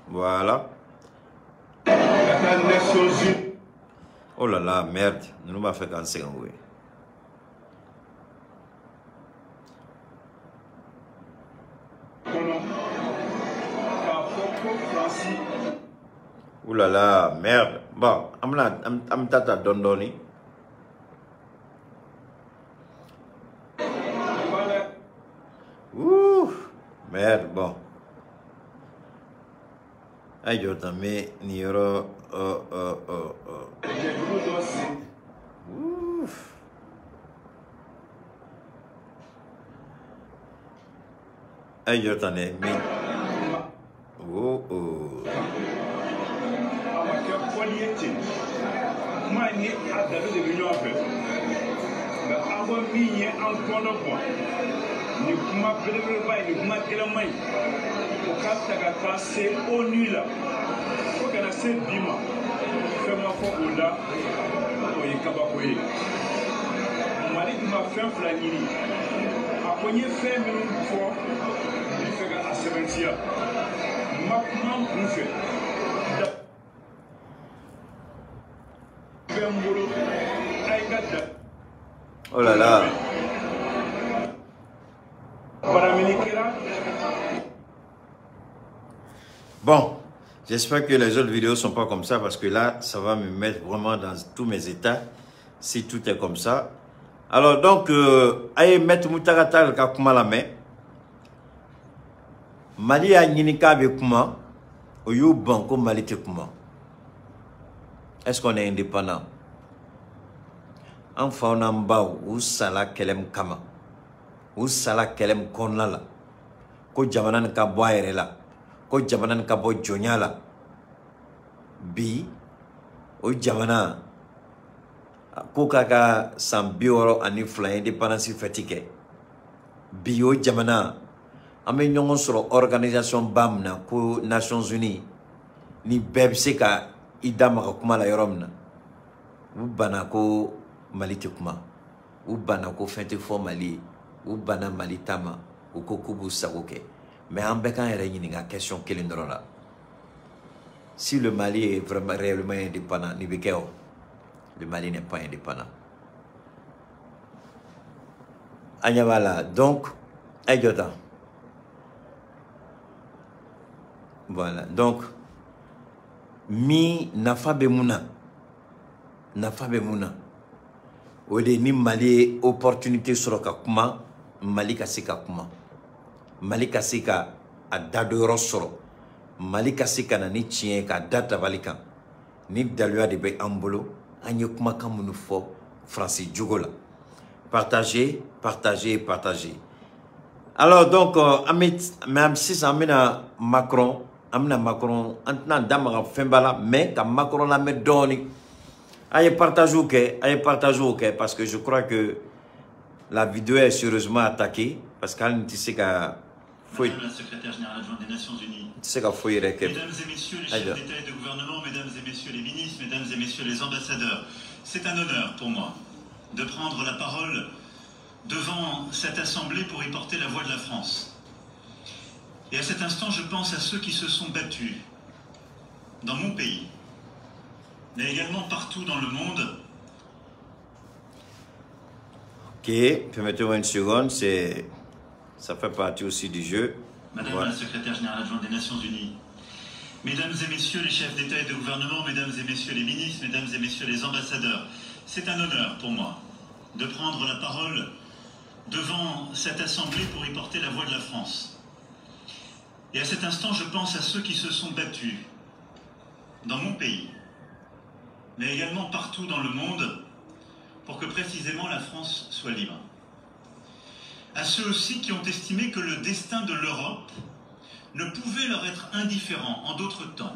Voilà. Oh là là, merde. Ninnu b'a fɛ k'an sɛgɛn koyi. Kɔnɔ Ouh là là, merde. Bon, an bɛ taa dɔɔni dɔɔni. Ouh, merde, bon. Ayi jɔ tan, n bɛ nin yɔrɔ Ouh. Ayi jɔ tan dɛ, mais oh oh. A ma kɛ fɔli ye ten, kuma ni a dalu de bɛ ɲɔgɔn fɛ, nka an ko min ye an kɔnɔ bɔn nin kuma belebeleba ye, nin kuma gɛlɛnman ye, o ka ta ka taa se ONU la fo ka na se bi ma, fɛn ma fɔ o la, o ye kabako ye. Mali tun ma fɛn fila ɲini, a ko n ye fɛn minnu fɔ, n bɛ fɛ ka a sɛbɛntiya, n ma kuma n kun fɛ. Bɛ n bolo, a ye ka da. Oh là là. Baramini kɛra. Bon, j'espère que les autres vidéos sont pas comme ça, parce que là, ça va me mettre vraiment dans tous mes états, si tout est comme ça. Alors donc, aye mettre Mountaga Tall ka kuma lamɛn. Mali y'a ɲini k'a bɛ kuma, o y'u ban ko Mali tɛ kuma. Est-ce qu'on est indépendant? An faw n'an baw, u sala kɛlɛ min kama, u sala kɛlɛ min kɔnɔna la, ko jamana nin ka bɔ a yɛrɛ la, ko jamana nin ka bɔ jɔnya la. Bi o jamana ko k'a ka san 62 indépendance fête kɛ. Bi o jamana, an bɛ ɲɔgɔn sɔrɔ organisation ba min na ko Nations Unies, ni bɛɛ bɛ se ka i da maga kuma la yɔrɔ min na, u banna ko Mali tɛ kuma, u banna ko fɛn tɛ fɔ Mali ye, u banna Mali ta ma, u ko k'u b'u sago kɛ. Mais an bɛɛ k'an yɛrɛ ɲininka question kelen dɔrɔn la: si le Mali est vraiment réellement indépendant, nin bɛ kɛ o? Le Mali n'est pas indépendant. An ɲɛ b'a la. Donc a ye jɔ tan. Voilà, donc min nafa bɛ mun na, nafa bɛ mun na, o de ni Mali ye opportunité sɔrɔ ka kuma, Mali ka se ka kuma, Mali ka se ka a dadonyɔrɔ sɔrɔ, Mali ka se ka na ni tiɲɛ ye k'a da tabali kan. Ni daluya de bɛ an bolo, an ye kumakan minnu fɔ Faransi jogo la. Partagez, partagez, partagez. Alors donc, an bɛ, mais sisan an bɛna Macron, an bɛna Macron, an tɛna da maga fɛn ba la, mais ka Macron lamɛn dɔɔni. A ye partage kɛ, a ye partage kɛ, parce que je crois que la vidéo est sérieusement attaquée, parce qu'hali ni tɛ se ka foyi. Madame la secrétaire générale adjointe des Nations Unies, tɛ se ka foyi yɛrɛ kɛ. Mesdames et messieurs les chefs d'État et de gouvernement, mesdames et messieurs les ministres, mesdames et messieurs les ambassadeurs, c'est un honneur pour moi de prendre la parole devant cette assemblée pour y porter la voix de la France. Et à cet instant, je pense à ceux qui se sont battus dans mon pays, mais également partout dans le monde. Ok, permettez-moi une seconde, c'est, ça fait partie aussi du jeu. Madame Voilà. la secrétaire générale adjointe des Nations Unies, mesdames et messieurs les chefs d'État et de gouvernement, mesdames et messieurs les ministres, mesdames et messieurs les ambassadeurs, c'est un honneur pour moi de prendre la parole devant cette assemblée pour y porter la voix de la France. Et à cet instant, je pense à ceux qui se sont battus dans mon pays, mais également partout dans le monde, pour que précisément la France soit libre. À ceux aussi qui ont estimé que le destin de l'Europe ne pouvait leur être indifférent en d'autres temps.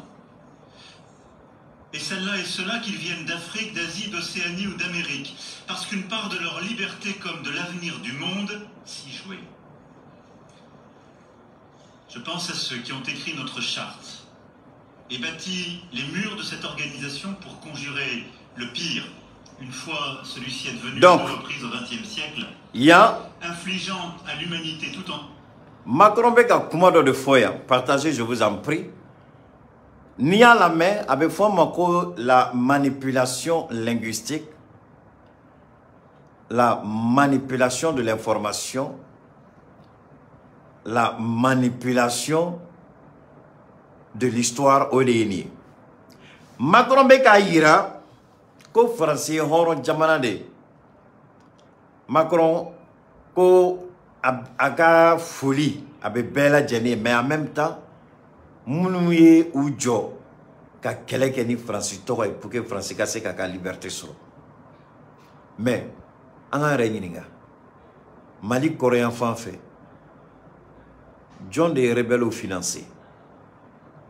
Et celles-là et ceux-là, qu'ils viennent d'Afrique, d'Asie, d'Océanie ou d'Amérique, parce qu'une part de leur liberté comme de l'avenir du monde s'y jouait. Je pense à ceux qui ont écrit notre charte et bâti les murs de cette organisation pour conjurer le pire, une fois celui-ci advenu Donc, à deux reprises au XXe siècle, il y a infligeant à l'humanité tout en Macron bɛ ka kuma dɔ de fɔ yan. Partagez, je vous en prie. N'i y'a lamɛn, a bɛ fɔ ma ko la manipulation linguistique, la manipulation de l'information, la manipulation de l'histoire, o de ye nin ye. Macron bɛ k'a yira ko Faransi ye hɔrɔn jamana de ye. Macron ko a ka foli a bɛ bɛɛ lajɛlen ye, mais en même temps minnu ye u jɔ ka kɛlɛ kɛ ni Faransi tɔgɔ ye pour que Faransi ka se k'a ka liberté sɔrɔ. Mais an k'an yɛrɛ ɲininka, Mali kɔrɔyan fan fɛ, jɔn de ye rebelles financé?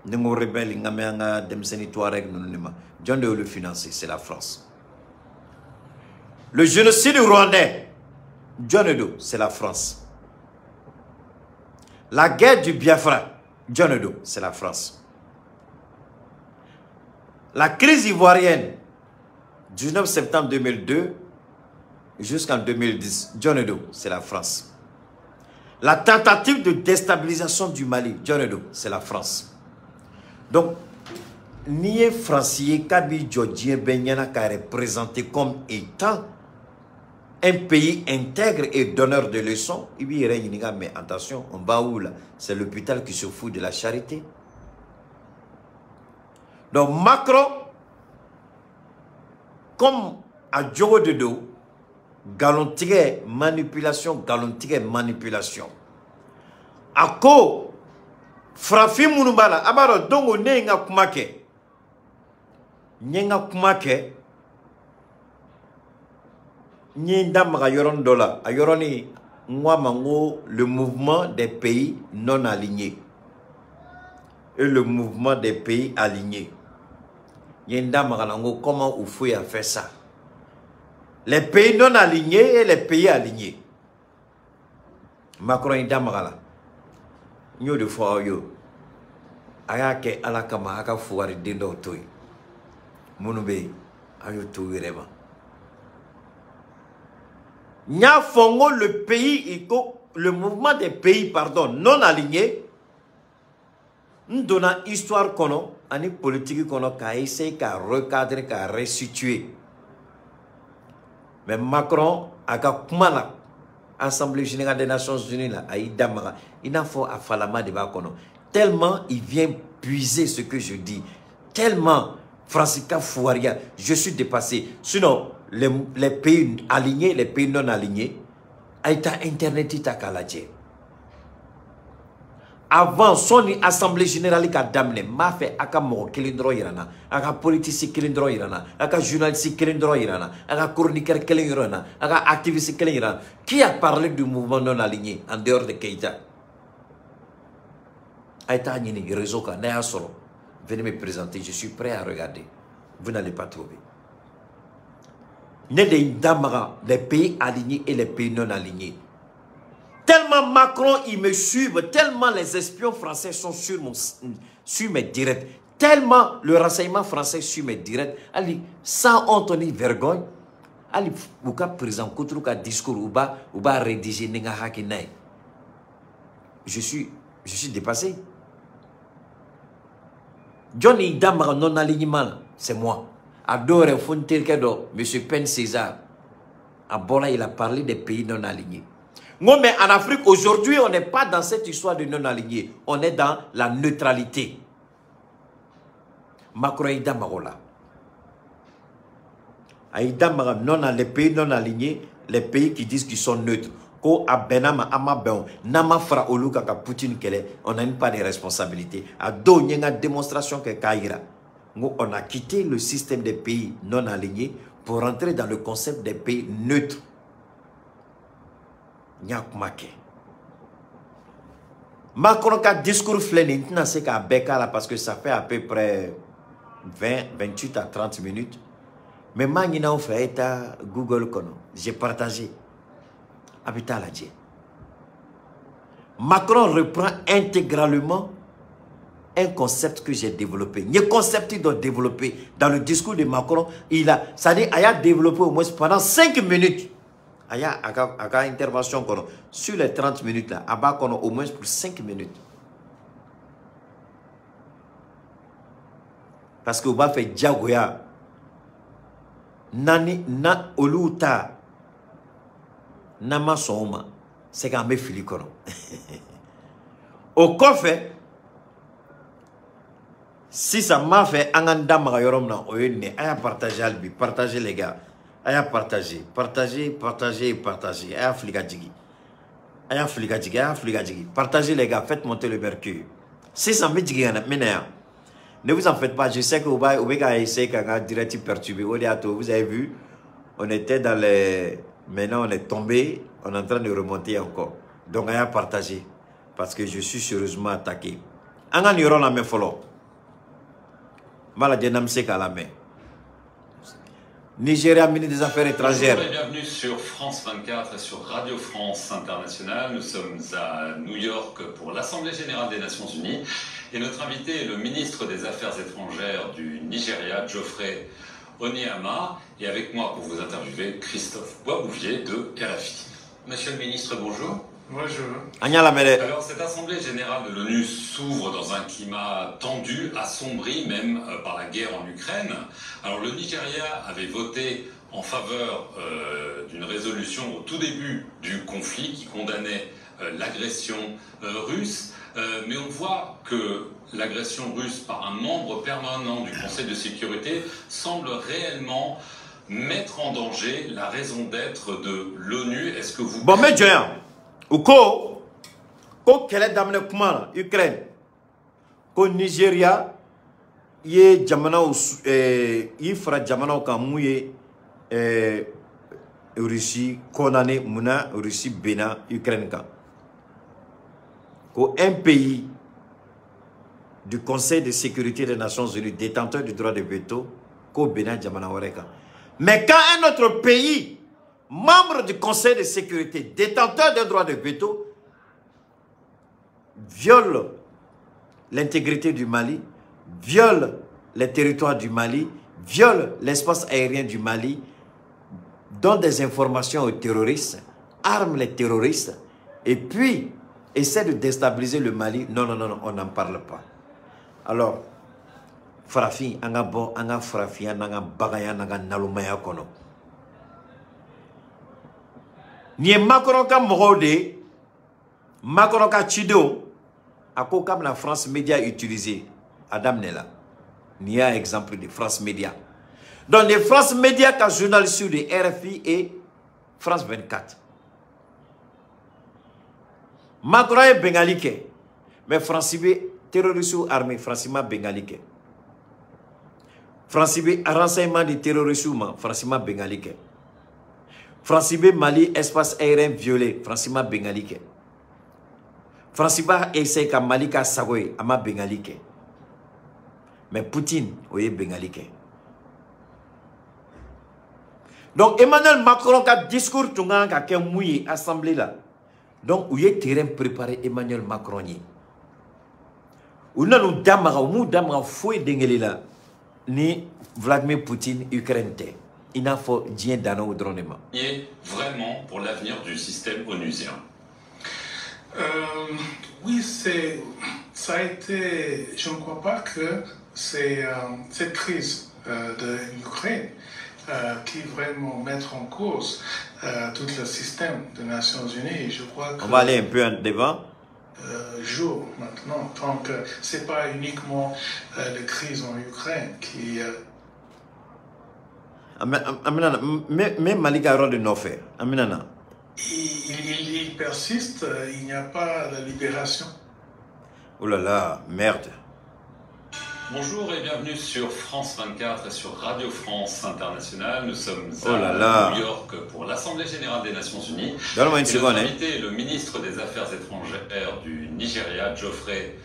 Ni n ko rebelle, n ka mɛn an ka denmisɛnnin Touareg ninnu de ma. Jɔn de y'olu financé? C'est la France. Le génocide rwandais, jɔn de don? C'est la France. La guerre du Biafra, jɔn de don? C'est la France. La crise ivoirienne, 19 septembre 2002 jusqu'en 2010, jɔn de don? C'est la France. La tentative de déstabilisation du Mali, jɔn de don? C'est la France. Donc, n'i ye Faransi ye k'a b'i jɔ diɲɛ bɛɛ ɲɛna k'a représenter comme étant un pays intègre et donneur de leçons, i b'i yɛrɛ ɲininka, mais attention, on va où là? C'est l'hôpital qui se fout de la charité. Donc Macron, comme a jogo de don, nkalontigɛ manipulation, nkalontigɛ manipulation. A ko farafin minnu b'a la, a b'a dɔn, donc ne ye n ka kuma kɛ, n ye n ka kuma kɛ, n ye n da maga yɔrɔnin dɔ la, a yɔrɔnin n ko a ma n ko le mouvement des pays non alignés et le mouvement des pays alignés. N ye n da maga la, n ko comment Houphouët a fait ça, les pays non alignés et les pays alignés. Macron y'i da maga la, n y'o de fɔ aw ye, a y'a kɛ Ala kama, a ka fugariden dɔw to yen, minnu bɛ yen, a y'o to u yɛrɛ ma. N y'a fɔ n ko le pays, ko le mouvement des pays, pardon, non alignés, n donna histoire kɔnɔ ani politique kɔnɔ k'a essayer ka recadrer, ka resituer. Mais Macron a ka kuma la Assemblée générale des Nations Unies la, a y'i da maga i n'a fɔ a falama de b'a kɔnɔ, tellement il vient puiser ce que je dis, tellement Faransi ka fugariya, je suis dépassé. Sinon les pays alignés, les pays non alignés, a ye taa internet ta k'a lajɛ. Avant sɔnni Assemblée générale ka daminɛ, n b'a fɛ a ka mɔgɔ kelen dɔrɔn yira n na, a ka politicien kelen dɔrɔn yira n na, a ka journaliste kelen dɔrɔn yira n na, a ka chroniqueur kelen yira n na, a ka activiste kelen yira n na qui a parlé du mouvement non aligné en dehors de Keïta. A ye taa ɲini réseau kan, n'a y'a sɔrɔ, venez me présenter, je suis prêt à regarder. Vous n'allez pas trouver. Ne de ye n da maga les pays alignés et les pays non alignés. Tellement Macron, il me suit, tellement les espions français sont sur mes directs, tellement le renseignement français sur mes directs, allez, sans honte ni vergogne, allez, u ka président kuturu ka discours u b'a rédiger ni n ka hakilina ye. Je suis dépassé. Jɔn y'i da maga non alignement la? C'est moi. A dɔw yɛrɛ fo n terikɛ dɔ, monsieur Pen César, a bɔra, il a parlé des pays non alignés. Non, mais en Afrique, aujourd'hui, on n'est pas dans cette histoire de non-aligné. On est dans la neutralité. Macron y'i da maga o la. A y'i da maga non, les pays non alignés, les pays qui disent qu'ils sont neutres. Ko a bɛnna ma, a ma bɛn o, n'an ma fara olu kan ka Poutine kɛlɛ, on n'a pas de responsabilité. A dɔw n ye n ka démonstration kɛ k'a yira. N ko on a quitté le système des pays non alignés pour rentrer dans le concept des pays neutres. N y'a kuma kɛ. Macron ka discours filɛ nin ye, n tɛna se k'a bɛɛ k'a la parce que ça fait à peu près 20, 28 à 30 minutes. Mais n b'a ɲini aw fɛ, a ye taa Google kɔnɔ, j'ai partagé. A bɛ taa lajɛ. Macron reprend intégralement un concept que j'ai développé. Un concept qu'il doit développer dans le discours de Macron, il a, c'est-à-dire, il a développé au moins pendant 5 minutes. A y'a a ka intervention kɔnɔ, sur les 30 minutes là, a b'a kɔnɔ au moins pour 5 minutes. Parce que u b'a fɛ diyagoya n'an na olu ta n'an ma sɔn o ma, c'est qu'an bɛ fili kɔnɔ. O kɔfɛ, Sisan n b'a fɛ an k'an da maga yɔrɔ min na, o ye nin ye. A y'a partager hali bi, partager les gars. A y'a partager, partager, partager, partager. A y'a fili ka jigin. A y'a fili ka jigin, a y'a fili ka jigin. Partagez les gars, faites monter le mercure. Sisan n bɛ jigin ka na, n bɛ na yan. Ne vous en faites pas, je sais que vous avez essayé k'an ka direct perturber. O de y'a to, vous avez vu, on était dans les... Maintenant, on est tombé, on est en train de remonter encore. Donc, a y'a partager. Parce que je suis sérieusement attaqué. An ka nin yɔrɔ lamɛn fɔlɔ. N b'a lajɛ n'an bɛ se k'a lamɛn. Nigeria, ministre des Affaires étrangères. Bonjour et bienvenue sur France 24 et sur Radio France Internationale. Nous sommes à New York pour l'Assemblée Générale des Nations Unies. Et notre invité est le ministre des Affaires étrangères du Nigeria, Geoffrey Onyeama. Et avec moi pour vous interviewer, Christophe Boisbouvier de RFI. Monsieur le ministre, bonjour. Bonjour. Alors, cette Assemblée Générale de l'ONU s'ouvre dans un climat tendu, assombri même par la guerre en Ukraine. Alors, le Nigeria avait voté en faveur d'une résolution au tout début du conflit qui condamnait l'agression russe. Mais on voit que l'agression russe par un membre permanent du Conseil de sécurité semble réellement mettre en danger la raison d'être de l'ONU. Est-ce que vous... Bon, mais u ko ko kɛlɛ daminɛ kuma la Ukraine, ko Nigeria ye jamanaw i fara jamanaw kan mun ye Russie condamné, munna Russie benna Ukraine kan, ko un pays du Conseil de sécurité des Nations Unies détenteur du droit de veto ko benna jamana wɛrɛ kan. Mais quand un autre pays membre du Conseil de sécurité, détenteur d'un droit de veto, viole l'intégrité du Mali, viole les territoires du Mali, viole l'espace aérien du Mali, donne des informations aux terroristes, arme les terroristes, et puis essaie de déstabiliser le Mali. Non, non, non, non, on n'en parle pas. Alors, farafin, an ka bɔ an ka farafinya n'an ka baganya n'an ka nalomaya kɔnɔ. Nin ye Macron ka mɔgɔw de ye, Macron ka cidenw, a ko k'a bɛna France Média utiliser a daminɛ la. Nin y'a exemple de France Média. Donc les France Média ka journaliste de RFI et France 24. Macron ye bengali kɛ, mais France bɛ terroriste armé, France ma bengali kɛ. France bɛ renseignement di terroriste ma, France ma bengali kɛ. France bɛ Mali espace aérien violé, France ma bengali kɛ. France b'a essayer ka Mali ka sago ye, a ma bengali kɛ. Mais Poutine, o ye bengali kɛ. Donc Emmanuel Macron ka discours tun kan ka kɛ mun ye assemblée la. Donc u ye terrain préparé Emmanuel Macron ye. U nan'u da maga, u m'u da maga foyi den kelen la ni Vladimir Poutine Ukraine tɛ. I n'a fɔ diɲɛ danna o dɔrɔn de ma. Vraiment pour l'avenir du système onusien. Oui, ça a été, je ne crois pas que c'est cette crise de l'Ukraine qui vraiment mettre en cause tout le système des Nations Unies. Je crois que on va aller un peu en devant. Jour maintenant, tant que c'est pas uniquement la crise en Ukraine qui Mais Mali ka yɔrɔ de nɔfɛ, an bɛna na. Il persiste, il n'y a pas la libération. Oh là là, merde. Bonjour et bienvenue sur France 24 et sur Radio France Internationale. Nous sommes oh là à là. New York pour l'Assemblée Générale des Nations Unies. Donne-moi une seconde. Notre invité est le ministre des Affaires étrangères du Nigeria, Geoffrey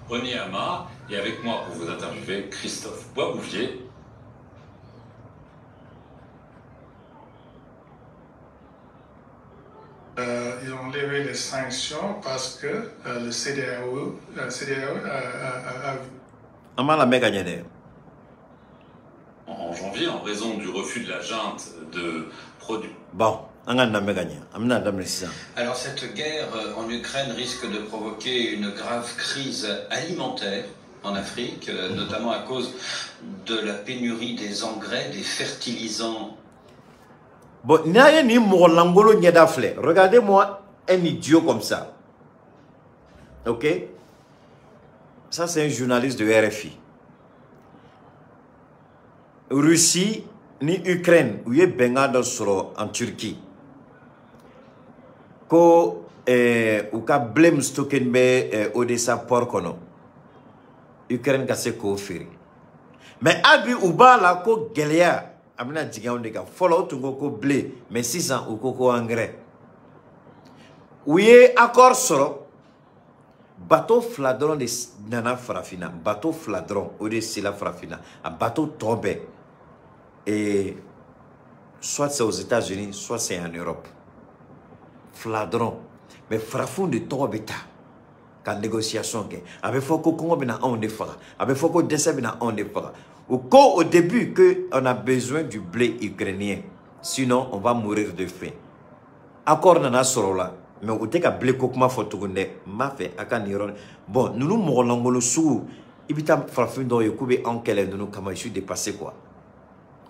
Onyeama. Et avec moi pour vous interviewer, Christophe Boisbouvier. Ils ont levé les sanctions parce que le CEDEAO a En janvier, en raison du refus de la junte de produire. Bon, alors cette guerre en Ukraine risque de provoquer une grave crise alimentaire en Afrique, notamment à cause de la pénurie des engrais, des fertilisants. Bon, regardez-moi un idiot comme ça. Ok? Ça, c'est un journaliste de RFI. Russie ni Ukraine u ye bɛnkan dɔ sɔrɔ en Turquie ko u ka blé min stocké bɛ Odessa port kɔnɔ, Ukraine ka se k'o feere. Mais hali bi u b'a la ko gɛlɛya a bɛna jigin anw de kan. Fɔlɔ u tun ko ko blé, mais sisan u ko ko engrais. U ye accord sɔrɔ, bateau fila dɔrɔn de nana farafinna, bateau fila dɔrɔn o de sera farafinna. A bateau tɔ bɛɛ, et soit c'est aux États-Unis, soit c'est en Europe. Fila dɔrɔn. Mais farafinw de tɔgɔ bɛ ta ka négociation kɛ. A bɛ fɔ ko kɔngɔ bɛna anw de faga, a bɛ fɔ ko dɛsɛ bɛna anw de faga. U ko au début que on a besoin du blé ukrainien, sinon on va mourir de faim. Accord nana sɔrɔ o la, mais u tɛ ka blé ko kuma fɔ tuguni dɛ. N b'a fɛ a ka nin yɔrɔ. Bon, ninnu mɔgɔ lankolon sugu, i bɛ taa farafin dɔw ye k'u bɛ anw kɛlɛ ninnu kama, je suis dépassé quoi.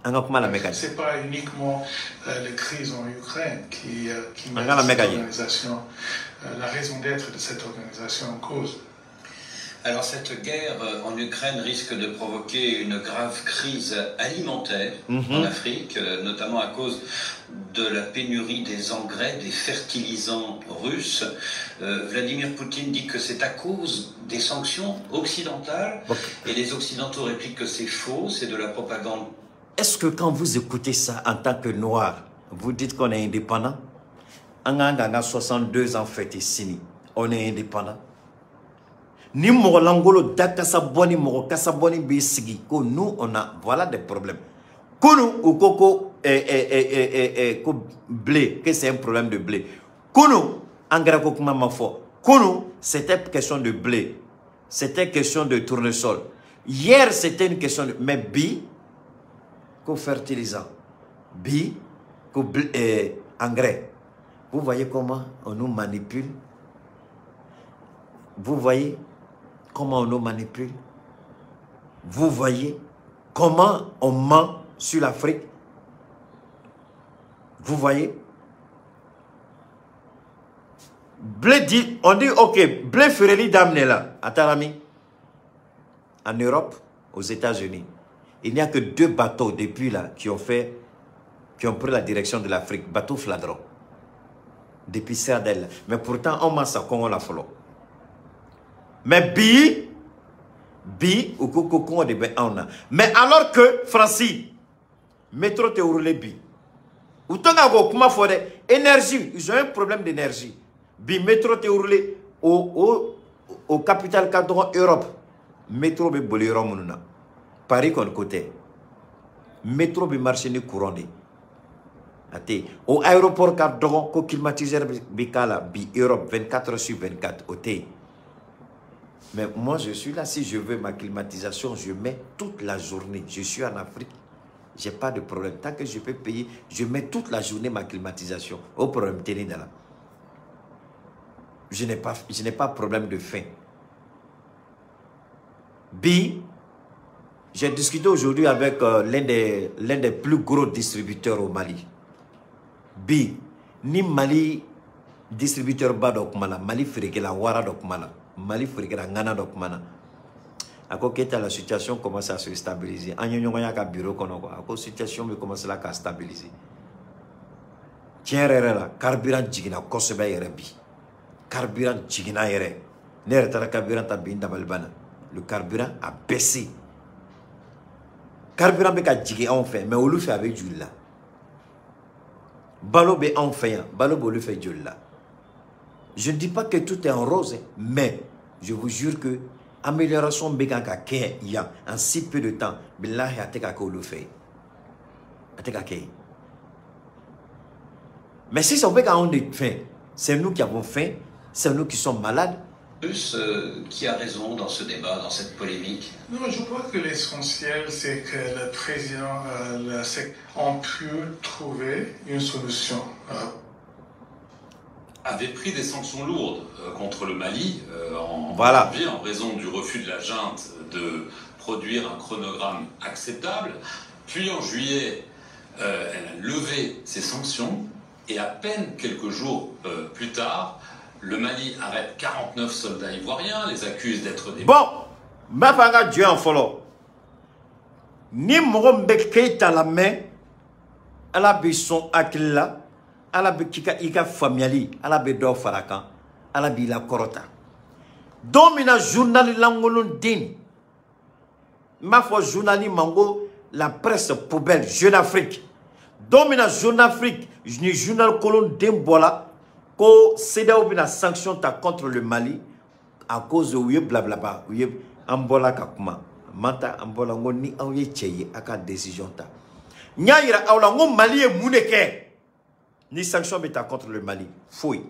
An ka kuma lamɛn ka ɲɛ. C'est pas uniquement les crises en Ukraine qui An mettent ka lamɛn cette ka ɲɛ. organisation, la raison d'être de cette organisation en cause. Alors cette guerre en Ukraine risque de provoquer une grave crise alimentaire en Afrique, notamment à cause de la pénurie des engrais, des fertilisants russes. Vladimir Poutine dit que c'est à cause des sanctions occidentales et les Occidentaux répliquent que c'est faux, c'est de la propagande. Est-ce que quand vous écoutez ça en tant que noir, vous dites qu'on est indépendant? An k'an ka 62 ans fêté sini, on est indépendant? Ni mɔgɔ langolo da kasa bɔ ni mɔgɔ kasa bɔ ni b'i sigi ko nous on a, voilà des problèmes. Kunu u ko ko ko blé, que c'est un problème de blé. Kunu engrais ko kuma ma fɔ. Kunu c'était question de blé, c'était question de tournesol. Hier c'était une question de, mais bi ko fertilisant, bi ko engrais. Vous voyez comment on nous manipule? Vous voyez comment on nous manipule? Vous voyez comment on ment sur l'Afrique? Vous voyez? Blé dit, on dit, ok, blé feereli daminɛ la, à Tarami, en Europe, aux États-Unis. Il n'y a que 2 bateaux depuis là qui ont pris la direction de l'Afrique, bateau fila dɔrɔn. Depuis Serdel. Mais pourtant, on m'a ça qu'on la follow. Mais bi, bi, ou koko kon de ben on a. Mais alors que Francis, métro te roulé bi. Ou t'en as kuma fɔ dɛ, énergie, ils ont un problème d'énergie. Bi métro te roulé au capital cadre Europe. Métro bɛ boli yɔrɔ minnu na. Paris kɔni ko tɛ. Métro bɛ marcher ni courant de. A tɛ yen. O aéroport ka dɔgɔ ko climatiseur bɛ k'a la bi Europe 24 heures sur 24, o tɛ yen. Mais moi, je suis là, si je veux ma climatisation, je mets toute la journée. Je suis en Afrique, j'ai pas de problème. Tant que je peux payer, je mets toute la journée ma climatisation. Au problème, tenez là. Je n'ai pas problème de faim. Bi, j'ai discuté aujourd'hui avec l'un des plus gros distributeurs au Mali. Bi, ni Mali distributeur ba dɔ kuma la, Mali feerekɛla wara dɔ kuma la, Mali feerekɛla ŋana dɔ kuma na. A ko Keita, la situation commence à se stabiliser. An ye ɲɔgɔn y'a ka bureau kɔnɔ quoi. A ko situation bɛ commencer la ka stabiliser. Tiɲɛ yɛrɛ yɛrɛ la, carburant jiginna kosɛbɛ yɛrɛ bi. Carburant jiginna yɛrɛ. Ne yɛrɛ taara carburant ta bi, n dabali banna. Le carburant a baissé. Carburant bɛ ka jigin anw fɛ, mais olu fɛ a bɛ joli la. Balo bɛ anw fɛ yan, balo b'olu fɛ joli la. Je ne dis pas que tout est en rose, hein, mais je vous jure que amélioration bɛ kan ka kɛ yan en si peu de temps. Bilahi a tɛ ka kɛ olu fɛ yen. A tɛ ka kɛ yen. Mais sisan u bɛ ka anw de faim. C'est nous qui avons faim, c'est nous qui sommes malades. Plus, qui a raison dans ce débat, dans cette polémique? Non, je crois que l'essentiel, c'est que le président la SEC ont pu trouver une solution. Avait pris des sanctions lourdes contre le Mali en janvier en raison du refus de la junte de produire un chronogramme acceptable. Puis en juillet, elle a levé ces sanctions et à peine quelques jours plus tard, le Mali arrête 49 soldats ivoiriens, les accuse d'être des... Bon, n b'a fɔ an ka jɔ yan fɔlɔ. Ni mɔgɔ min bɛ Keita lamɛn, Ala b'i sɔn hakili la, Ala bɛ k'i ka i ka faamuyali, Ala bɛ dɔ fara a kan, Ala b'i lakɔrɔta. Don min na journal lankolon den, n b'a fɔ journal ma n ko la presse poubelle, Jeune Afrique. Don min na Jeune Afrique ni journal kolon den bɔra ko CEDEAO bɛna sanction ta contre le Mali à cause de u ye blablaba, u ye an bɔla ka kuma. Manta an bɔla n ko ni aw ye cɛ ye a ka décision ta. N y'a yira aw la n ko Mali ye mun de kɛ ni sanction bɛ ta contre le Mali, foyi.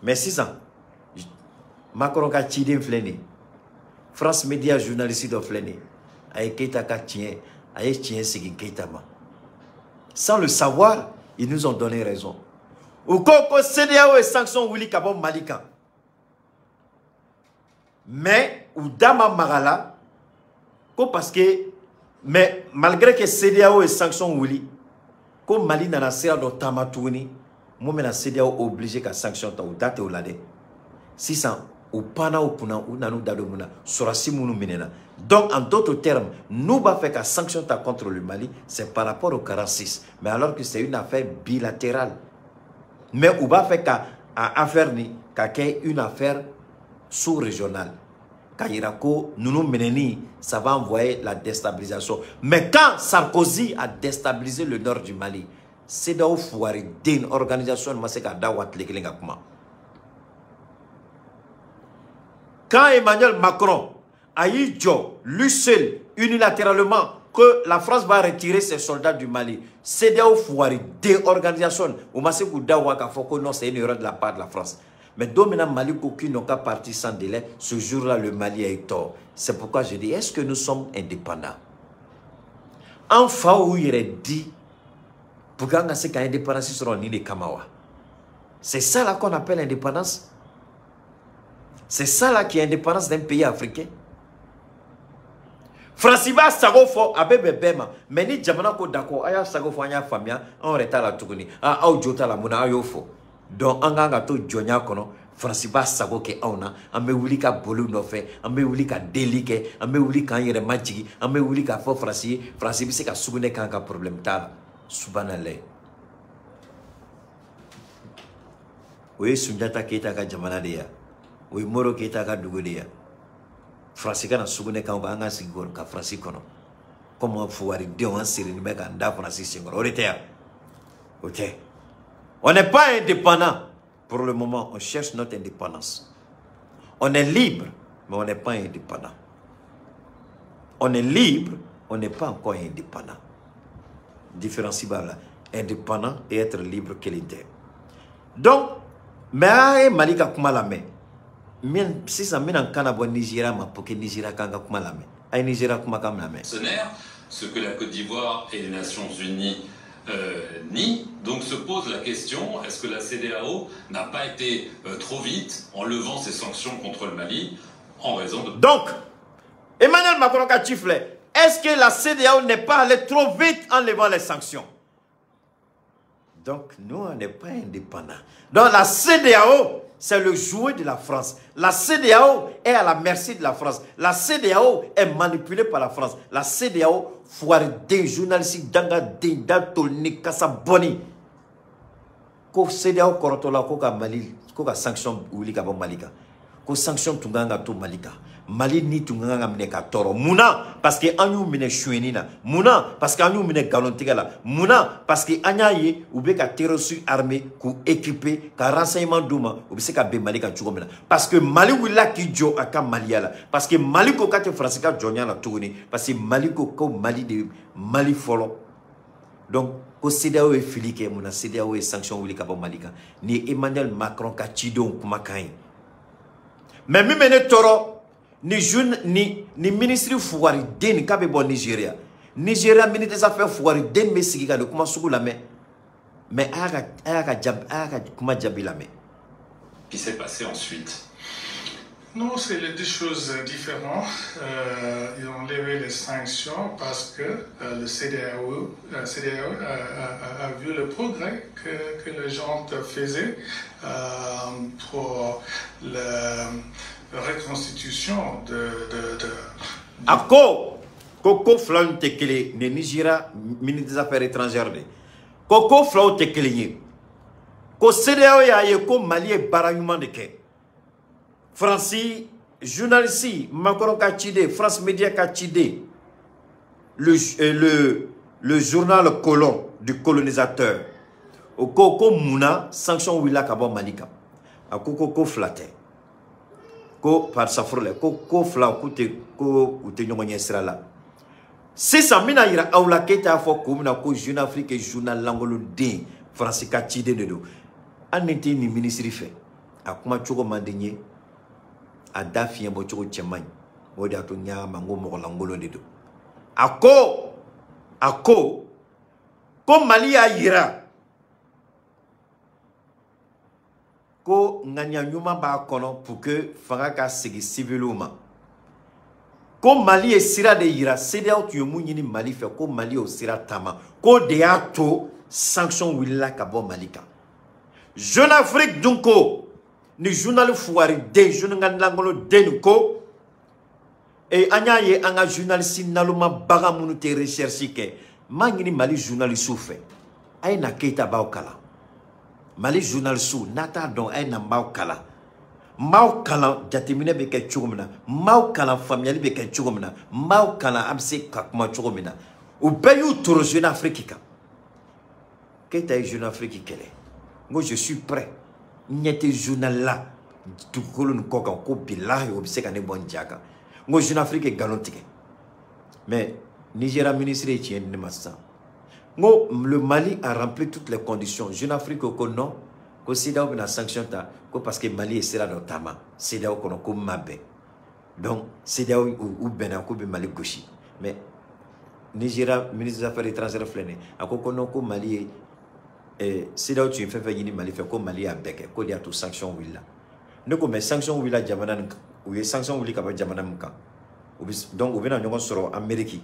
Mais sisan Macron ka ciden filɛ nin ye, France Média journaliste dɔ filɛ nin ye, a ye Keita ka tiɲɛ, a ye tiɲɛ segin Keita ma. Sans le savoir, ils nous ont donné raison. U ko ko CEDEAO ye sanction wuli ka bɔ Mali kan. Mais u da ma maga la ko parce que, mais malgré que CEDEAO ye sanction wuli, ko Mali nana sira dɔ taama tuguni mun bɛna CEDEAO obligé ka sanction ta, u da tɛ o la dɛ. Sisan u panna u kunna, u nan'u da don mun na, sɔrɔdasi minnu minɛna. Donc en d'autres termes, n'u b'a fɛ ka sanction ta contre le Mali, c'est par rapport au 46, mais alors que c'est une affaire bilatérale. Mais u b'a fɛ ka a affaire ni ka kɛ une affaire sous-régionale, k'a yira ko ninnu minɛni, ça va envoyer la déstabilisation. Mais quand Sarkozy a déstabilisé le nord du Mali, CEDEAO fugariden organisation ma se ka da wa tile kelen ka kuma. Quand Emmanuel Macron a eu jɔ lui seul unilatéralement que la France va retirer ses soldats du Mali, CEDEAO fugariden organisation u ma se k'u da wa k'a fɔ ko non, c'est une erreur de la part de la France. Mais don min na Mali ko qu'ils n'ont qu'à partir sans délai, ce jour-là le Mali a eu tort. C'est pourquoi je dis, est-ce que nous sommes indépendants? An faw y'u yɛrɛ di pour qu'an ka se ka indépendance sɔrɔ nin de kama wa? C'est ça là qu'on appelle indépendance? C'est ça là qui est indépendance d'un pays africain? Faransi b'a sago fɔ, a bɛ bɛn bɛɛ ma, mais ni jamana ko d'accord, a y'a sago fɔ, an y'a faamuya, anw yɛrɛ t'a la tuguni, ah, aw jo t'a la, mun na aw y'o fɔ? Donc an kan ka to jɔnya kɔnɔ. Faransi b'a sago kɛ anw na, an bɛ wuli ka boli u nɔfɛ, an bɛ wuli ka deli kɛ, an bɛ wuli k'an yɛrɛ majigin, an bɛ wuli k'a fɔ Faransi ye, Faransi bɛ se ka sugunɛ k'an ka, problème t'a la. Subhanallah. O ye Sunjata Keita ka jamana de ye, o ye Modibo Keita ka dugu de ye. Faransi kana sugunɛ k'anw kan, an ka sigi ka Faransi kɔnɔ komi fugaridenw, an sirilen bɛ k'an da Faransi senkɔrɔ. O de tɛ yan, o tɛ. On n'est pas indépendant pour le moment, on cherche notre indépendance. On est libre, mais on n'est pas indépendant. On est libre, on n'est pas encore indépendant. Différence b'a la, indépendant et être libre, kelen tɛ. Donc mais a ye Mali ka kuma lamɛn min, sisan n bɛna n kan bɔ Nizeriya ma pour que Nizeriya k'an ka kuma lamɛn. A ye Nizeriya kumakan lamɛn. Ce que la Côte d'Ivoire et les Nations Unies nient. Donc se pose la question, est-ce que la CEDEAO n'a pas été trop vite en levant ses sanctions contre le Mali en raison de... Donc, Emmanuel Macron ka ci filɛ, est-ce que la CEDEAO n'est pas allée trop vite en levant les sanctions? Donc, nous, on n'est pas indépendants. Donc, la CEDEAO, c'est le jouet de la France. La CEDEAO est à la merci de la France. La CEDEAO est manipulée par la France. La CEDEAO, fugariden journaliste danga den da tolini kasa bɔni ko CEDEAO kɔrɔtɔ la ko ka Mali ko ka sanction wuli ka bɔ Mali kan, ko sanction tun kan ka to Mali kan, Mali ni tun kan ka minɛ ka tɔɔrɔ. Mun na? Parce que an y'u minɛ sonyɛni na. Mun na? Parce que an y'u minɛ nkalontigɛ la. Mun na? Parce que an y'a ye u bɛ ka terroriste armé k'u équiper ka renseignement d'u ma, u bɛ se ka bin Mali kan cogo min na. Parce que Mali wulila k'i jɔ a ka Maliya la, parce que Mali ko k'a tɛ Faransi ka jɔnya la tuguni, parce que Mali ko ko Mali de Mali fɔlɔ. Donc ko CEDEAO ye fili kɛ. Mun na CEDEAO ye sanction wuli ka bɔ Mali kan? Nin ye Emmanuel Macron ka cidenw kumakan ye. Mais min bɛ ne tɔɔrɔ, ni jeune ni ministre fugariden nin k'a bɛ bɔ Nigéria, Nigéria ministre des affaires fugariden bɛ sigi ka nin kuma sugu lamɛn. Mais a y'a ka jaabi, a y'a ka kuma jaabi lamɛn. Qui s'est passé ensuite? Non, c'est les deux choses différentes. Ils ont levé les sanctions parce que le CEDEAO, CEDEAO a vu le progrès que les gens faisaient pour la reconstitution de A ko Ko ko fila in tɛ kelen ni Nigéria ministre des affaires étrangères de ko ko filaw tɛ kelen ye ko CEDEAO y'a ye ko Mali ye baara ɲuman de kɛ. Faransi journaliste Macron ka ciden, France Média ka ciden, le journal colon du colonisateur o ko ko munna sanction wulila ka bɔ Mali kan. A ko ko ko fila tɛ ko par saforo la ko ko fila k'u tɛ ko u tɛ ɲɔgɔn ɲɛ sira la. Sisan n bɛna yira aw la k'e t'a fɔ ko min na ko Jeune Afrique ye journal langoloden Faransi ka ciden de don. Hali ni tɛ nin minisiri fɛ, a kuma cogo man di n ye, a da fiɲɛ bɔ cogo cɛ man ɲi, o de y'a to n y'a ma n ko mɔgɔ lankolon de don. A ko ko Mali y'a yira ko ŋaniya ɲuman b'a kɔnɔ pour que fanga ka segin civiliw ma. Ko Mali ye sira de yira, CEDEAO tun ye mun ɲini Mali fɛ, ko Mali y'o sira taama, k'o de y'a to sanction wulila ka bɔ Mali kan. Jeune Afrique dun ko ni journal fugariden journal lankolon den nin ko e an y'a ye an ka journaliste naloma bagan minnu tɛ recherche kɛ, n m'a ɲini Mali journaliste fɛ, a ye na Keyita b'aw kalan. Mali journaliste n'a t'a dɔn, a ye na n b'aw kalan. N b'aw kalan jateminɛ bɛ kɛ cogo min na, n b'aw kalan faamuyali bɛ kɛ cogo min na, n b'aw kalan a bɛ se ka kuma cogo min na. U bɛɛ y'u toro Jeune Afrique kan. Keyita ye Jeune Afrique kɛlɛ. N ko je suis prêt. N ɲɛ tɛ journal la dugukolo nin kɔ kan ko bilahi o bɛ se ka ne bɔ n ja kan. N ko Jeune Afrique ye nkalon tigɛ. Mais Nigéria ministre ye tiɲɛ di ne ma sisan. N ko le Mali a rempli toutes les conditions. Jeune Afrique ko non, ko CEDEAO bɛna sanction ta ko parce que Mali ye sira dɔ taama CEDEAO kɔnɔ ko ma bɛn. Donc CEDEAO u bɛnna k'u bɛ Mali gosi. Mais Nigéria ministre des affaires étrangères filɛ nin ye, a ko ko non, ko Mali ye CEDEAO tun ye fɛn fɛn ɲini Mali fɛ ko Mali y'a bɛɛ kɛ, k'o de y'a to sanction wulila. Ne ko mais sanction wulila jamana nin, u ye sanction wuli ka bɔ jamana min kan, donc u bɛna ɲɔgɔn sɔrɔ Amérique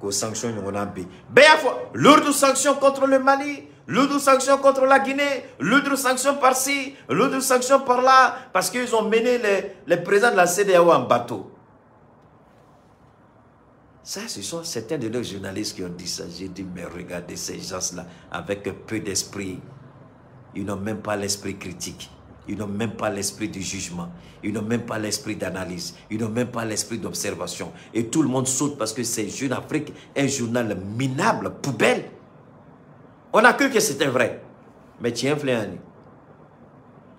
k'o sanction ɲɔgɔnna bɛ yen. Bɛɛ y'a fɔ lourde sanction contre le Mali, lourde sanction contre la Guinée, lourde sanction par-ci, lourde sanction par-là, parce qu'ils ont mené les présidents de la CEDEAO en bateau. Ça, ce sont certains de nos journalistes qui ont dit ça. J'ai dit, mais regardez ces gens-là, avec peu d'esprit, ils n'ont même pas l'esprit critique. Ils n'ont même pas l'esprit du jugement. Ils n'ont même pas l'esprit d'analyse. Ils n'ont même pas l'esprit d'observation. Et tout le monde saute parce que c'est Jeune Afrique, un journal minable, poubelle. On a cru que c'était vrai. Mais tiens, Fléani.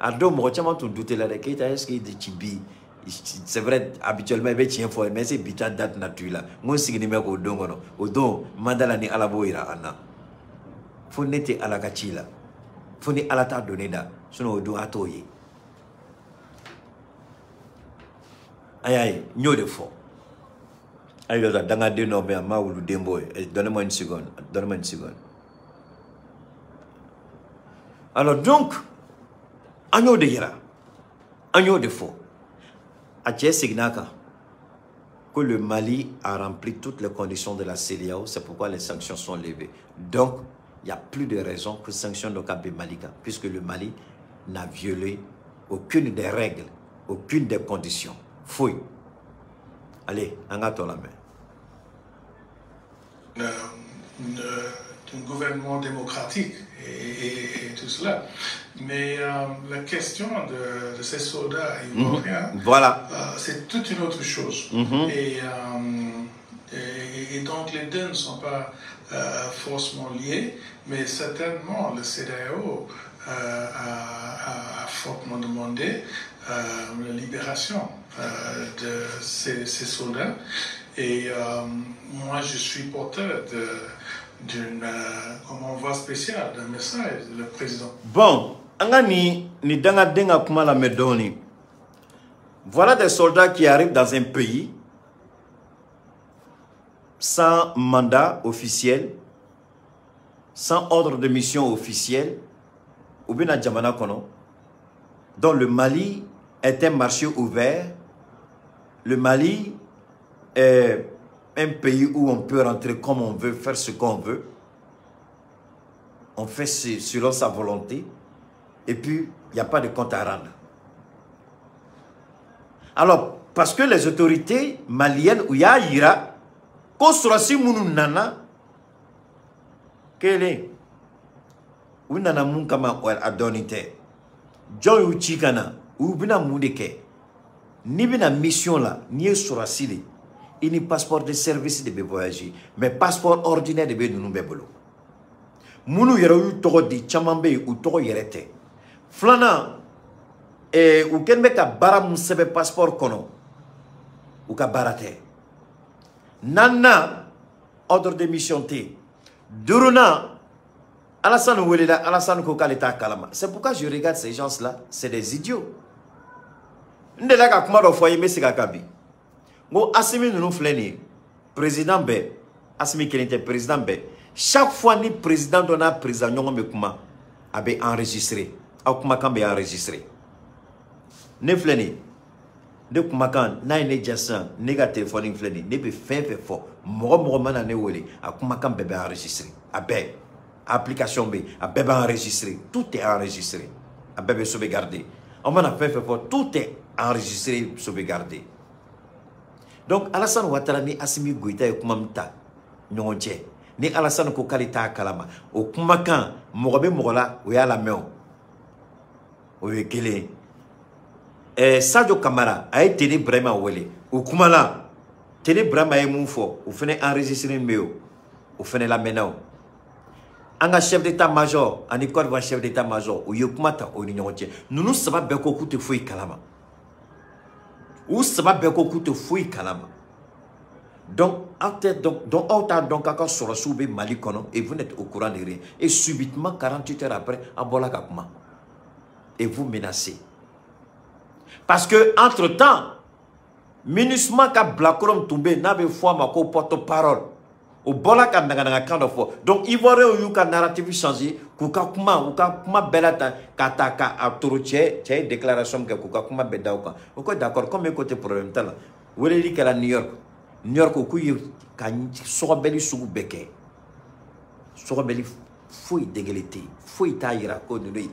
Ado, moi, tu m'as tout douté là. Est-ce qu'il dit Tibi? C'est vrai, habituellement, il y a un mais c'est bita date nature là. Moi, si je ne au don, au don, mandala ni alabo ira ana. Faut n'être à la kachila. Faut ni alata donner da. Sinon, au don atoye. Aïe aïe, n'y de fort. Aïe, là, dans la dénommée, ma ou le dembo. Donnez-moi une seconde. Donnez-moi une seconde. Alors donc, agneau de yira, agneau de faux. A Signaka, que le Mali a rempli toutes les conditions de la CEDEAO, c'est pourquoi les sanctions sont levées. Donc, il n'y a plus de raison que sanctions de Kabé Malika, puisque le Mali n'a violé aucune des règles, aucune des conditions. Fouille. Allez, on a la main. D'un gouvernement démocratique et tout cela. Mais la question de ces soldats ivoiriens, voilà. C'est toute une autre chose. Et donc les deux ne sont pas forcément liés, mais certainement le CEDEAO a fortement demandé la libération de ces soldats. Et moi, je suis porteur d'une envoi spécial, d'un message du président. Bon, voilà des soldats qui arrivent dans un pays sans mandat officiel, sans ordre de mission officiel, ou bien à Djamana Kono, dont le Mali est un marché ouvert. Le Mali est un pays où on peut rentrer comme on veut, faire ce qu'on veut. On fait selon sa volonté. Et puis, il n'y a pas de compte à rendre. Alors, parce que les autorités maliennes, où il y a Ira, Ko sɔrɔsi minnu nana kelen u nana mun kama a dɔɔnin tɛ. Jɔn y'u ci ka na, u bɛna mun de kɛ? N'i bɛna mission la, n'i ye sɔrɔsi de, i ni passeport de service de bɛ voyager, mais passeport ordinaire de bɛ ninnu bɛɛ bolo. Minnu yɛrɛ y'u tɔgɔ di, caman bɛ yen u tɔgɔ yɛrɛ tɛ. Filanan, u kɛlen bɛ ka baara mun sɛbɛn passeport kɔnɔ, u ka baara tɛ. Naaninan, ordre de mission tɛ yen. Duurunan, Alassane welela, Alassane ko k'ale t'a kalama. C'est pourquoi je regarde ces gens-là, c'est des idiots. N delila ka kuma dɔ fɔ a ye, n bɛ segin a kan bi. N ko Assimi ninnu filɛ nin ye, président bɛɛ, Assimi kelen tɛ, président bɛɛ. Chaque fois ni président dɔ n'a président ɲɔgɔn bɛ kuma, a bɛ enregistrer. Aw kumakan bɛ enregistrer. Ne filɛ nin ye, ne kumakan n'a ye ne diya sisan, ne ka téléphone filɛ nin ye, ne bɛ fɛn fɛn fɔ, mɔgɔ mɔgɔ mana ne wele, a kumakan bɛɛ bɛ enregistrer. A bɛɛ. Application bɛ yen, a bɛɛ bɛ enregistrer. Tout est enregistré. A bɛɛ bɛ sauvegarder. An mana fɛn fɛn fɔ, tout est enregistré, sauvegardé. Donc Alassane Ouattara ni Assimi Goïta ye kuma min ta ɲɔgɔn cɛ, ni Alassane ko k'ale t'a kalama, o kumakan mɔgɔ bɛ mɔgɔ la, o y'a lamɛn o. O ye kelen ye. Sadio Kamara a ye Tene Brahima wele, o kumana. Tene Brahima ye mun fɔ, o fana enregistré bɛ yen o, o fana lamɛnna o. An ka chef d'état-major ani Côte d'Ivoire chef d'état-major, u ye kuma ta o ni ɲɔgɔn cɛ. Ninnu saba bɛɛ ko k'u tɛ foyi kalama. U saba bɛɛ ko k'u tɛ foyi kalama. Donc aw tɛ donc aw t'a dɔn k'a ka sɔrɔsiw bɛ Mali kɔnɔ et vous n'êtes au courant de rien. Et subitement 48 heures après, aw bɔla ka kuma et vous menacez. Parce que entre-temps, MINUSMA ka bilakoro min tun bɛ yen n'a bɛ fɔ a ma ko porte-parole, o bɔla ka naganagakan dɔ fɔ. Donc Ivoiriens y'u ka narrative changer, k'u ka kuma, u ka kuma bɛɛ la ta ka ta ka a toro cɛ cɛ ye déclaration min kɛ, k'u ka kuma bɛɛ da o kan. O ko d'accord, comme e ko tɛ problème t'a la. Weleli kɛra New York. New York k'u ye ka sɔgɔbɛli sugu bɛɛ kɛ. Sɔgɔbɛli foyi degelen tɛ yen, foyi t'a yira ko ninnu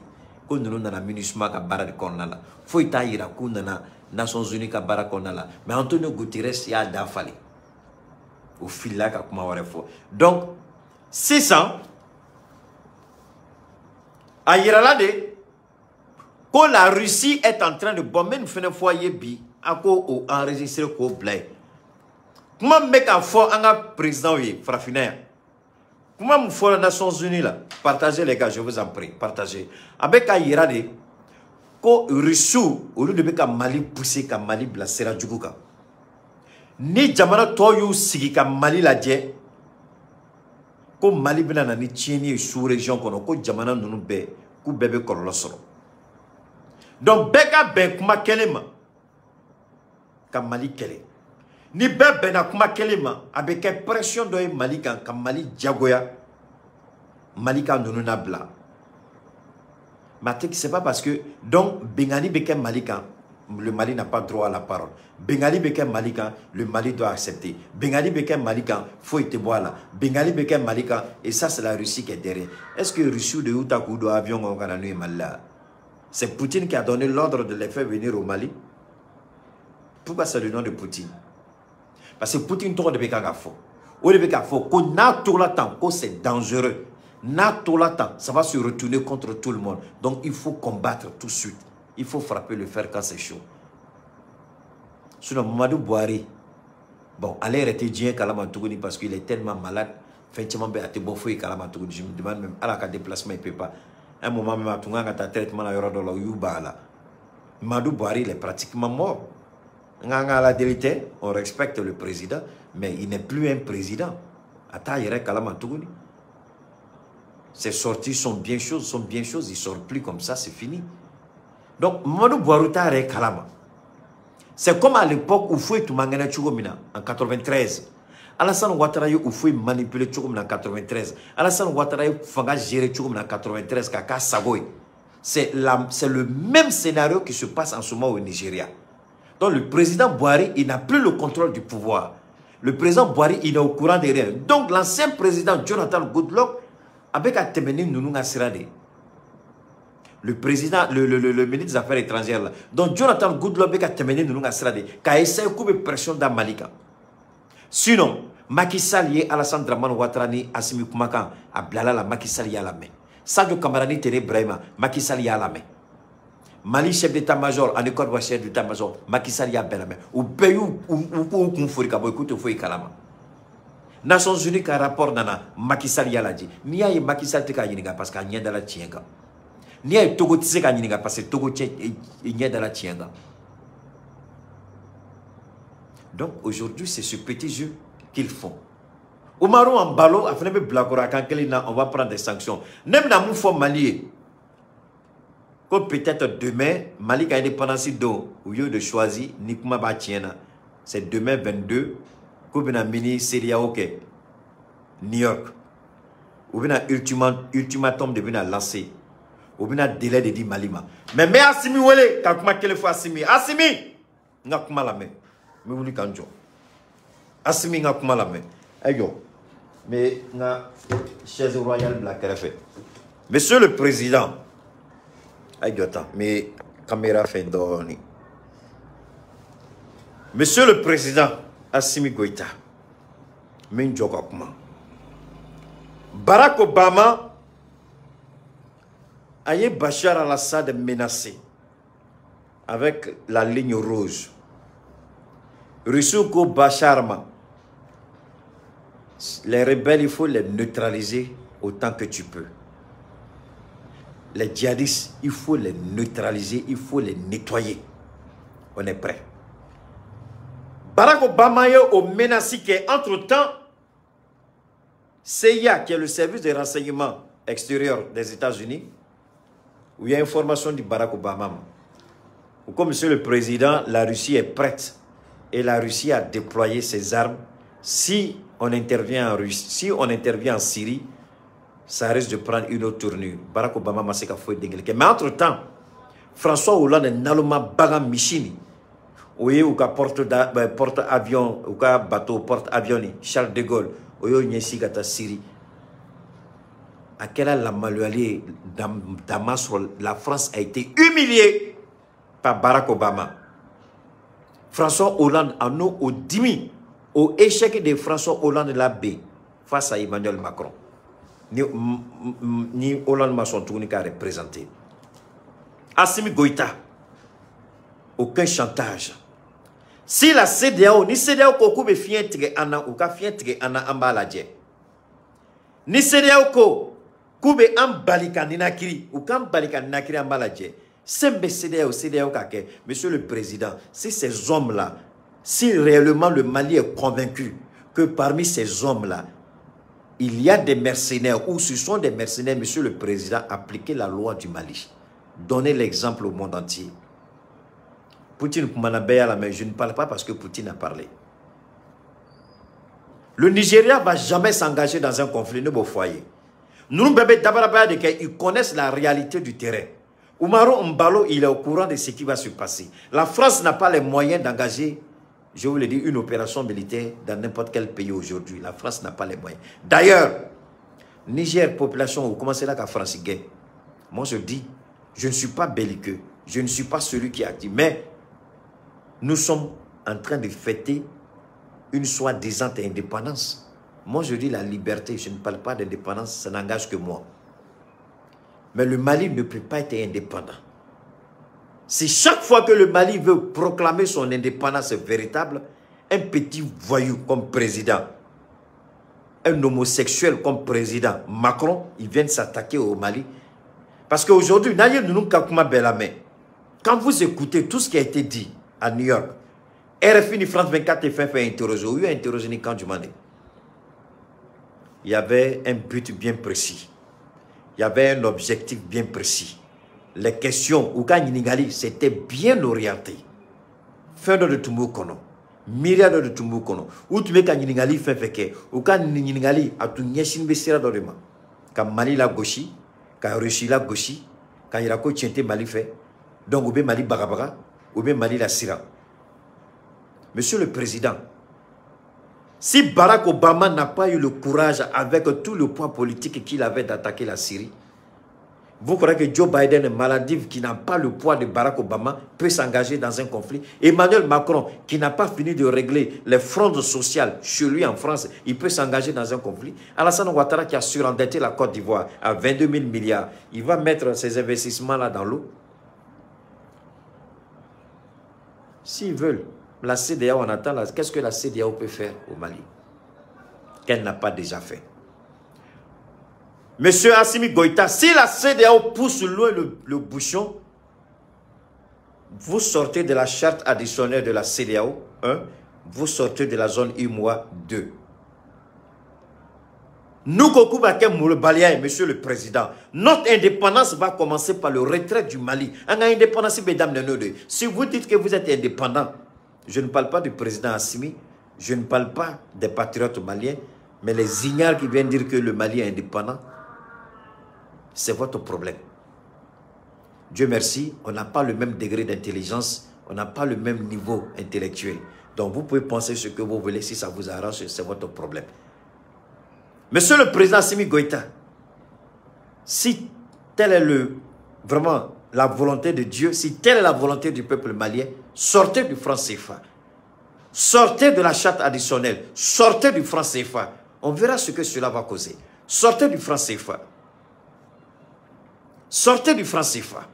ko ninnu nana MINUSMA ka baara de kɔnɔna la, foyi t'a yira k'u nana Nations Unies ka baara kɔnɔna la. Mais Antonio Guterres y'a da falen, o filila ka kuma wɛrɛ fɔ. Donc sisan a yirala de ko la Russie est en train de bon, n bɛ nin fɛnɛ fɔ a ye bi, a ko o enregistré k'o bila yen. Kuma min bɛ k'a fɔ an ka président ye farafinna yan, kuma min fɔra Nations Unies la, partagez les gars, je vous en prie, partagez. A bɛ k'a yira de ko Russiw olu de bɛ ka Mali pousser ka Mali bila sira jugu kan. Ni jamana tɔw y'u sigi ka Mali lajɛ, ko Mali bɛna na ni tiɲɛni ye sous région kɔnɔ, ko jamana ninnu bɛɛ k'u bɛɛ bɛ kɔlɔlɔ sɔrɔ. Donc bɛɛ ka bɛn kuma kelen ma ka Mali kɛlɛ. Ni bɛɛ bɛnna kuma kelen ma, a bɛ kɛ pression dɔ ye Mali kan ka Mali jagoya Mali ka ninnu nabila. Mais c'est pas parce que donc bengani bɛ kɛ Mali kan, le Mali n'a pas droit à la parole. Bengali bɛ kɛ Mali kan, le Mali doit accepter. Bengali bɛ kɛ Mali kan, foyi tɛ bɔ a la. Bengali bɛ kɛ Mali kan, et ça c'est la Russie qui est derrière. Est-ce que Russie de y'u ta k'u don avion kɔnɔ ka na n'u ye Mali la? C'est Poutine qui a donné l'ordre de les faire venir au Mali. Pourquoi c'est le nom de Poutine? Parce que Poutine tɔgɔ de bɛ kan ka fɔ. O de bɛ k'a fɔ ko n'a tola tan, ko c'est dangereux. N'a tola tan, ça va se retourner contre tout le monde. Donc il faut combattre tout de suite. Il faut frapper le fer quand c'est chaud. Sinon, Mamadou Buhari, bon, ale yɛrɛ tɛ diɲɛ kalama tuguni parce qu'il est tellement malade. Fɛn caman bɛ a tɛ bɔ foyi kalama tuguni. Je me demande même, ala ka déplacement, il peut pas. Un moment même, a tun kan ka taa traitement la yɔrɔ dɔ la, u y'u ban a la. Mamadou Buhari, il est pratiquement mort. N k'an ka ala deli tɛ, on respecte le président, mais il n'est plus un président. A t'a yɛrɛ kalama tuguni. Ses sorties sont bien choses, sont bien choses, il sort plus comme ça, c'est fini. Donc, Mamadou Buhari t'a yɛrɛ kalama. C'est comme à l'époque où Houphouët tun man kɛnɛ cogo min na, en 93. Alassane Ouattara ye Houphouët manipuler cogo min na en 93. Alassane Ouattara ye fanga gérer cogo min na en 93 k'a k'a sago ye. C'est le même scénario qui se passe en ce moment au Nigeria. Donc le président Buhari, il n'a plus le contrôle du pouvoir. Le président Buhari, il est au courant de rien. Donc l'ancien président Jonathan Goodluck, avec a tɛmɛ ni ninnu ka sira de ye. Le président, le ministre des Affaires étrangères là. Donc Jonathan Goodluck bɛ ka tɛmɛ ni ninnu ka sira de ye k'a essayer k'u bɛ pression da Mali kan. Sinon, Macky Sall ye Alassane Dramane Ouattara ni Assimi kumakan a bilala la, Macky Sall y'a lamɛn. Sadio Camara ni Tene Brahima, Macky Sall y'a lamɛn. Mali chef d'état-major ani Côte d'Ivoire chef d'état-major, Macky Sall y'a bɛɛ lamɛn. U bɛɛ y'u u kun fori ka bɔ, k'u tɛ foyi kalama. Nations Unies ka rapport nana, Macky Sall y'a lajɛ. N'i y'a ye Macky Sall tɛ k'a ɲininka parce que a ɲɛ dala tiɲɛ kan. N'i y'a ye Togo tɛ se k'a ɲininka parce que Togo cɛ ɲɛ dala tiɲɛ kan. Donc aujourd'hui, c'est ce petit jeu qu'ils font. Umaru Embalo, a fana bɛ bilakoro a kan kelen na, on va prendre des sanctions. Ne bɛna mun fɔ Mali ye? Ko peut-être demain, Mali ka indépendance don, au lieu de choisir ni kuma b'a tiɲɛ na, c'est demain 22 k'u bɛna mini CEDEAO kɛ New York. U bɛna ultimatum de bɛna lancer. U bɛna délai de di Mali ma. Mais n bɛ Assimi wele ka kuma kelen fɔ Assimi. Assimi, n ka kuma lamɛn. N bɛ wuli ka n jɔ. Assimi, n ka kuma lamɛn. Ayiwa, n bɛ n ka chaise royale bila kɛrɛfɛ. Monsieur le Président, ayi jɔ tan, n bɛ caméra fɛn dɔɔnin. Monsieur le Président Assimi Goïta, n bɛ n jɔ ka kuma. Barack Obama a ye Bachar al-Assad menacé avec la ligne rouge. Russie ko Bachar ma, les rebelles, il faut les neutraliser autant que tu peux. Les djihadistes, il faut les neutraliser, il faut les nettoyer. On est prêt. Barack Obama ye o menacé qu'entre-temps, CIA, qui est le service de renseignement extérieur des États-Unis, où il y a information du Barack Obama. Ou comme monsieur le président, la Russie est prête et la Russie a déployé ses armes. Si on intervient en Russie, si on intervient en Syrie, ça risque de prendre une autre tournure. Barack Obama ma se ka foyi den kelen kɛ. Mais entre-temps, François Hollande naloma bagan misi nin, o ye u ka porte avion, u ka bateau porte avion ni Charles de Gaulle, o y'o ɲɛsin ka taa Syrie. A kɛra lamaloyali ye Damas sɔrɔ. La France a été humiliée par Barack Obama. François Hollande a n'o o dimi o échec de François Hollande la ben face à Emmanuel Macron. Ni Hollande ma sɔn tuguni k'a représenter. Assimi Goïta, aucun chantage. Si la CEDEAO, ni CEDEAO ko k'u bɛ fiɲɛ tigɛ an na, u ka fiɲɛ tigɛ an na, an b'a lajɛ. Ni CEDEAO ko k'u bɛ an bali ka ninakiri, u k'an bali ka ninakiri, an b'a lajɛ. Sen bɛ CEDEAO, CEDEAO ka kɛ. Monsieur le Président, si ces hommes-là, si réellement le Mali est convaincu que parmi ces hommes-là, il y a des mercenaires ou ce sont des mercenaires, Monsieur le Président, appliquez la loi du Mali. Donnez l'exemple au monde entier. Poutine kumana bɛɛ y'a lamɛn, je ne parle pas parce que Poutine a parlé. Le Nigeria va jamais s'engager dans un conflit, ne b'o fɔ a ye. Ninnu bɛɛ bɛ dabarabaya de kɛ, ils connaissent la réalité du terrain. Umaru Embalo, il est au courant de ce qui va se passer. La France n'a pas les moyens d'engager, je vous le dis, une opération militaire dans n'importe quel pays aujourd'hui. La France n'a pas les moyens. D'ailleurs, Niger, population, vous commencez là qu'à France guerre. Moi, je dis, je ne suis pas belliqueux. Je ne suis pas celui qui a dit. Mais nous sommes en train de fêter une soi-disant indépendance. Moi, je dis la liberté. Je ne parle pas d'indépendance, ça n'engage que moi. Mais le Mali ne peut pas être indépendant. Si chaque fois que le Mali veut proclamer son indépendance véritable, un petit voyou comme président, un homosexuel comme président, Macron, il vient s'attaquer au Mali. Parce qu'aujourd'hui, quand vous écoutez tout ce qui a été dit à New York, RFI ni France 24 et fait interroger, ou interroger ni quand du Mali. Il y avait un but bien précis. Il y avait un objectif bien précis. Les questions, u ka ɲininkali, c'était bien orienté. Fɛn dɔ de tun b'u kɔnɔ. Miiriya dɔ de tun b'u kɔnɔ. U tun bɛ ka ɲininkali fɛn fɛn kɛ, u ka ɲininkali a tun ɲɛsin bɛ sira dɔ de ma. Ka Mali lagosi, ka Russie lagosi, ka yira ko tiɲɛ tɛ Mali fɛ. Donc u bɛ Mali bagabaga, u bɛ Mali lasiran. Monsieur le Président, si Barack Obama n'a pas eu le courage, avec tout le poids politique qu'il avait, d'attaquer la Syrie, Vous croyez que Joe Biden, maladive, qui n'a pas le poids de Barack Obama, peut s'engager dans un conflit? Emmanuel Macron, qui n'a pas fini de régler les frondes sociales chez lui en France, il peut s'engager dans un conflit? Alassane Ouattara, qui a surendetté la Côte d'Ivoire à 22 000 milliards, il va mettre ces investissements-là dans l'eau? S'ils veulent, la CEDEAO, on attend, qu'est-ce que la CEDEAO peut faire au Mali qu'elle n'a pas déjà fait? Monsieur Assimi Goïta, si la CEDEAO pousse loin le bouchon, vous sortez de la charte additionnelle de la CEDEAO, 1, vous sortez de la zone UMOA, 2. Nous, monsieur le Président, notre indépendance va commencer par le retrait du Mali. Indépendance, mesdames, si vous dites que vous êtes indépendant, je ne parle pas du président Assimi, je ne parle pas des patriotes maliens, mais les ignares qui viennent dire que le Mali est indépendant, c'est votre problème. Dieu merci, on n'a pas le même degré d'intelligence, on n'a pas le même niveau intellectuel. Donc vous pouvez penser ce que vous voulez, si ça vous arrange, c'est votre problème. Monsieur le Président Assimi Goïta, si telle est vraiment la volonté de Dieu, si telle est la volonté du peuple malien, sortez du franc CFA. Sortez de la charte additionnelle. Sortez du franc CFA. On verra ce que cela va causer. Sortez du franc CFA. Sortez du franc CFA.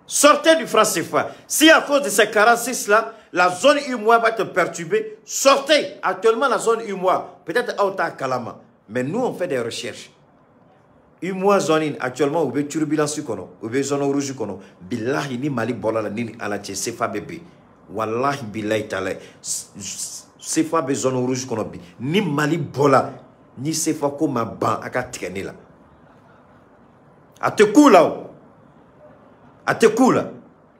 Sortez du franc CFA. Si à cause de ces 46-là, la zone UMOA va être perturbée, sortez. Actuellement, la zone UMOA, peut-être Aota Kalama. Mais nous, on fait des recherches. UMOA zone, actuellement, ou bien turbulence, ou bien zone rouge, billahi ni Mali bola ni ala CFA bébé. Wallahi billahi ta'ala. CFA be zone rouge bi. Ni Mali bola, ni CFA ko ma ban aka tigɛ la. A tɛ ku la o. A tɛ ku la.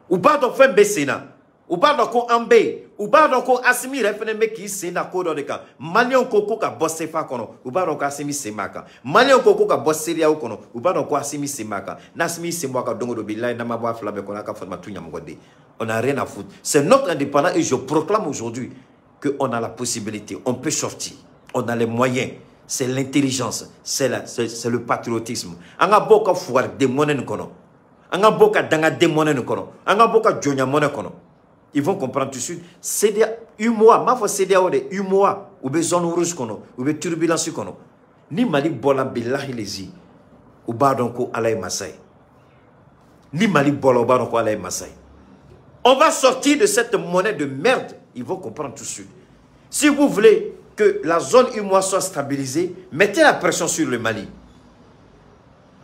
U b'a dɔn fɛn bɛ sen na. U b'a dɔn ko an bɛ yen. U b'a dɔn ko Assimi yɛrɛ fɛnɛ bɛ k'i sen da ko dɔ de kan. Maliyɛnw ko ko ka bɔ CFA kɔnɔ. U b'a dɔn ko Assimi sen b'a kan. Maliyɛnw ko ko ka bɔ CEDEAO kɔnɔ. U b'a dɔn ko Assimi sen b'a kan. N'Assimi sen bɔ a kan don o don, bilahi n'an ma bɔ a fila bɛɛ kɔnɔ, a ka fama tu ɲamɔgɔden. On n'a rien à foutre. C'est notre indépendance et je proclame aujourd'hui qu'on a la possibilité, on peut sortir, on a les moyens. C'est l'intelligence, c'est le patriotisme. An ka bɔ ka fugariden mɔnɛ nin kɔnɔ. An ka bɔ ka dangaden mɔnɛ nin kɔnɔ. An ka bɔ ka jɔnya mɔnɛ kɔnɔ. Ils vont comprendre tout de suite. CEDEAO, UMOA, m'a fɔ CEDEAO de UMOA, u bɛ zone rouge kɔnɔ, u bɛ turbulence kɔnɔ. Ni Mali bɔla bilahi lezi, u b'a dɔn ko Ala ye masa ye. Ni Mali bɔla, u b'a dɔn ko Ala ye masa ye. On va sortir de cette monnaie de merde. Ils vont comprendre tout de suite. Si vous voulez que la zone UMOA soit stabilisée, mettez la pression sur le Mali.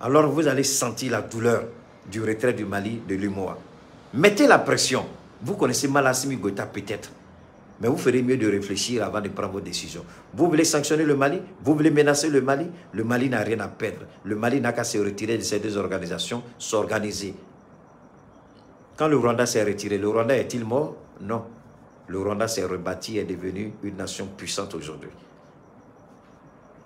Alors vous allez sentir la douleur du retrait du Mali de l'UMOA. Mettez la pression. Vous connaissez mal Assimi Goïta peut-être. Mais vous ferez mieux de réfléchir avant de prendre vos décisions. Vous voulez sanctionner le Mali? Vous voulez menacer le Mali? Le Mali n'a rien à perdre. Le Mali n'a qu'à se retirer de ces deux organisations, s'organiser. Quand le Rwanda s'est retiré, le Rwanda est-il mort? Non. Le Rwanda s'est rebâti et est devenu une nation puissante aujourd'hui.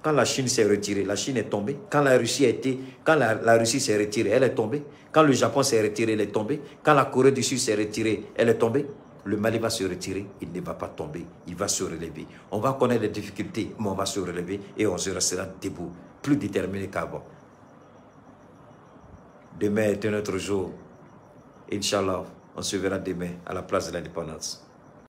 Quand la Chine s'est retirée, la Chine est tombée. Quand la Russie a été, quand la Russie s'est retirée, elle est tombée. Quand le Japon s'est retiré, elle est tombée. Quand la Corée du Sud s'est retirée, elle est tombée. Le Mali va se retirer, il ne va pas tomber, il va se relever. On va connaître des difficultés, mais on va se relever et on se restera debout, plus déterminé qu'avant. Demain est un autre jour. Inch'Allah, on se verra demain à la place de l'indépendance.